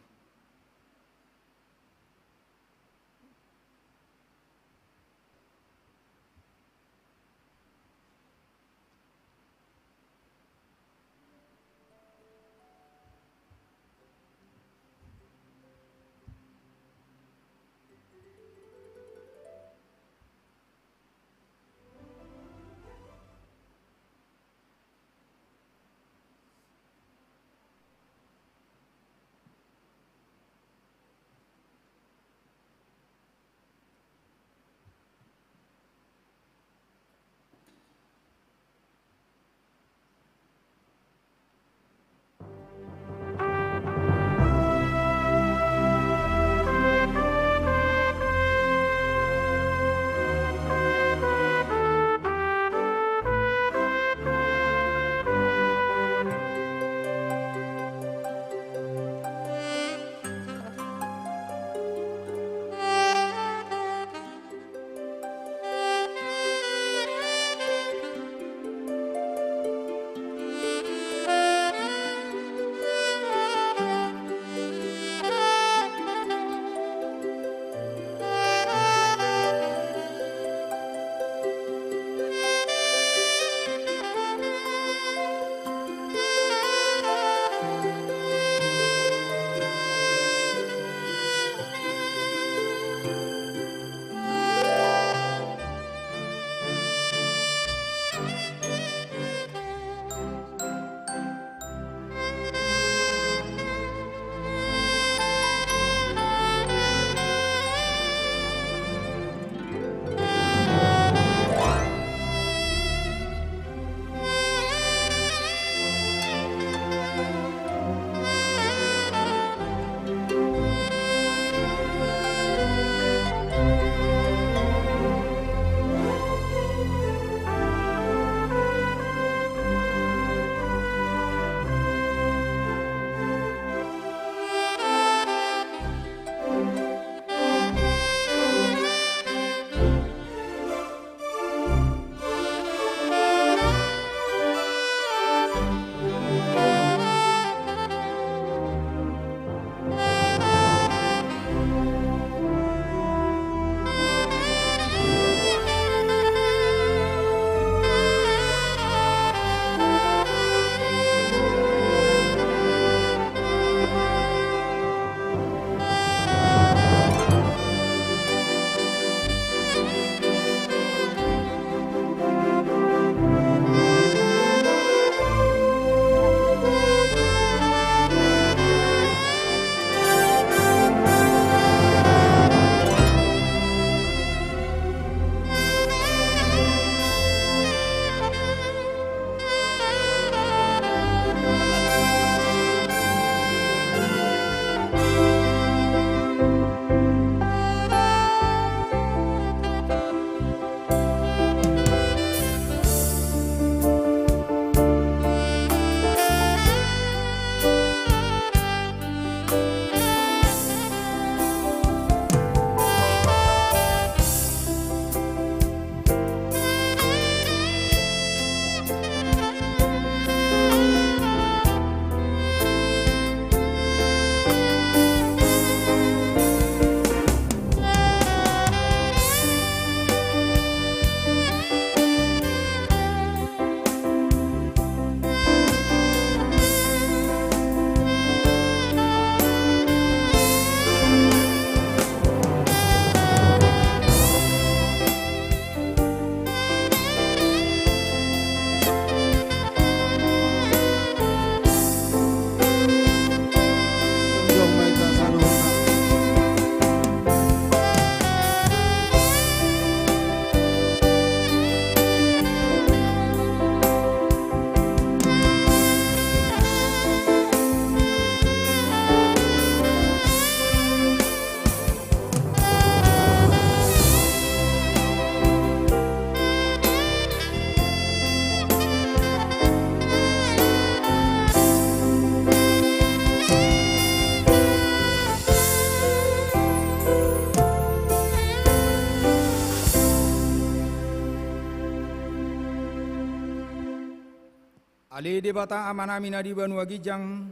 Ale Debata Amanami na di banua ginjang,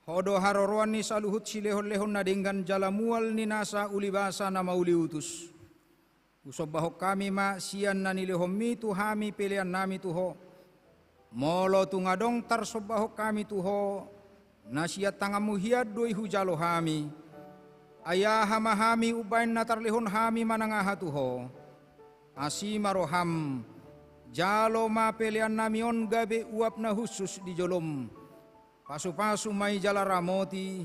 Ho do haroroan ni saluhut silehonlehon na denggan jala mual ni nasa ulibasa na mauliutus. Husombahon hami ma sian na nilehonmi tu hami peleannami tu Ho. Molo tung adong tarsombahon hami tu Ho, na sian tanganmu hian do i hujalo hami. Ai aha ma hami umbahen na tarlehon hami manang aha tu Ho? Asi ma roham, jalo ma peleannami on gabe uap na hushus di jolom. Pasupasu ma i jala ramoti,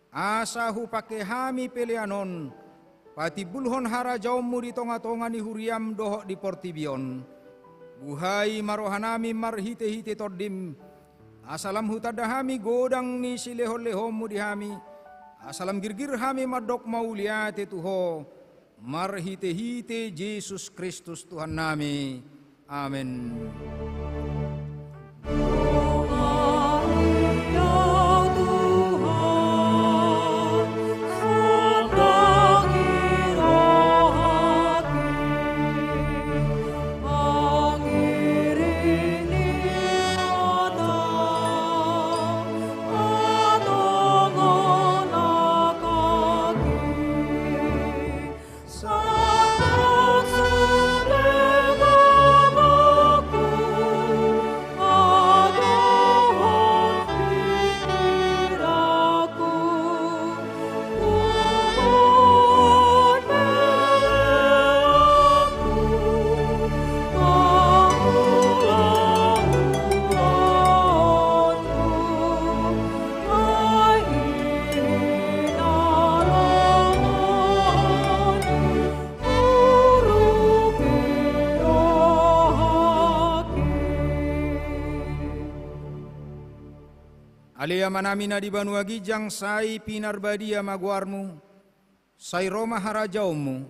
asa hupangke hami pelean on patimbulhon harajaonmu di tongatonga ni huriam dohot di portibi on. Buhai ma rohanami marhitehite Tondim, asa lam hutanda hami godang ni silehonlehonmu di hami, asa lam girgir hami mandok mauliate tu Ho, marhitehite Jesus Kristus Tuhannami. Amen. Ale Amanami na di banua ginjang, sai pinarbadia ma goarmu, sai ro ma harajaonmu,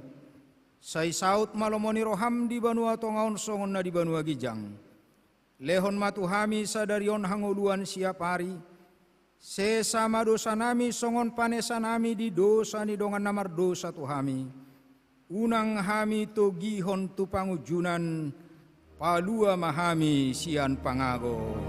sai saut ma lomo ni roham di banua tonga on songon na di banua ginjang. Lehon ma tu hami sadari on hangoluan siapari. Sesa ma dosanami songon panesanami di dosa ni dongan na mardosa tu hami. Unang hami togihon tu pangunjunan, palua ma hami sian pangago.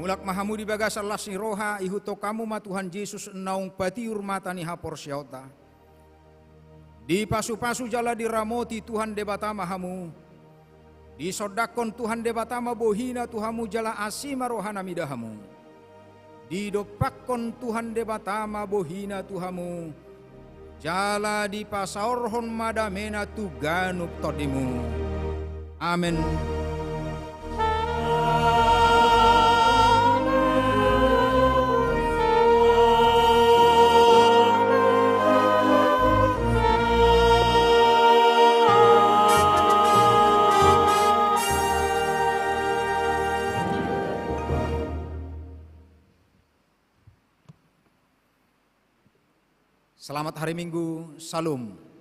Mulak ma hamu di bagasan las ni roha, ihuthon hamu ma Tuhan Jesus naung patiur mata ni haporseaonta. Dipasupasu jala diramoti Tuhan Debata ma hamu. Disondangkon Tuhan Debata ma bohina tu hamu jala asi ma rohana mida hamu. Didompakkon Tuhan Debata ma bohina tu hamu, jala dipasaorhon ma damena tu ganup tondimu. Amen. Selamat hari Minggu, Shalom.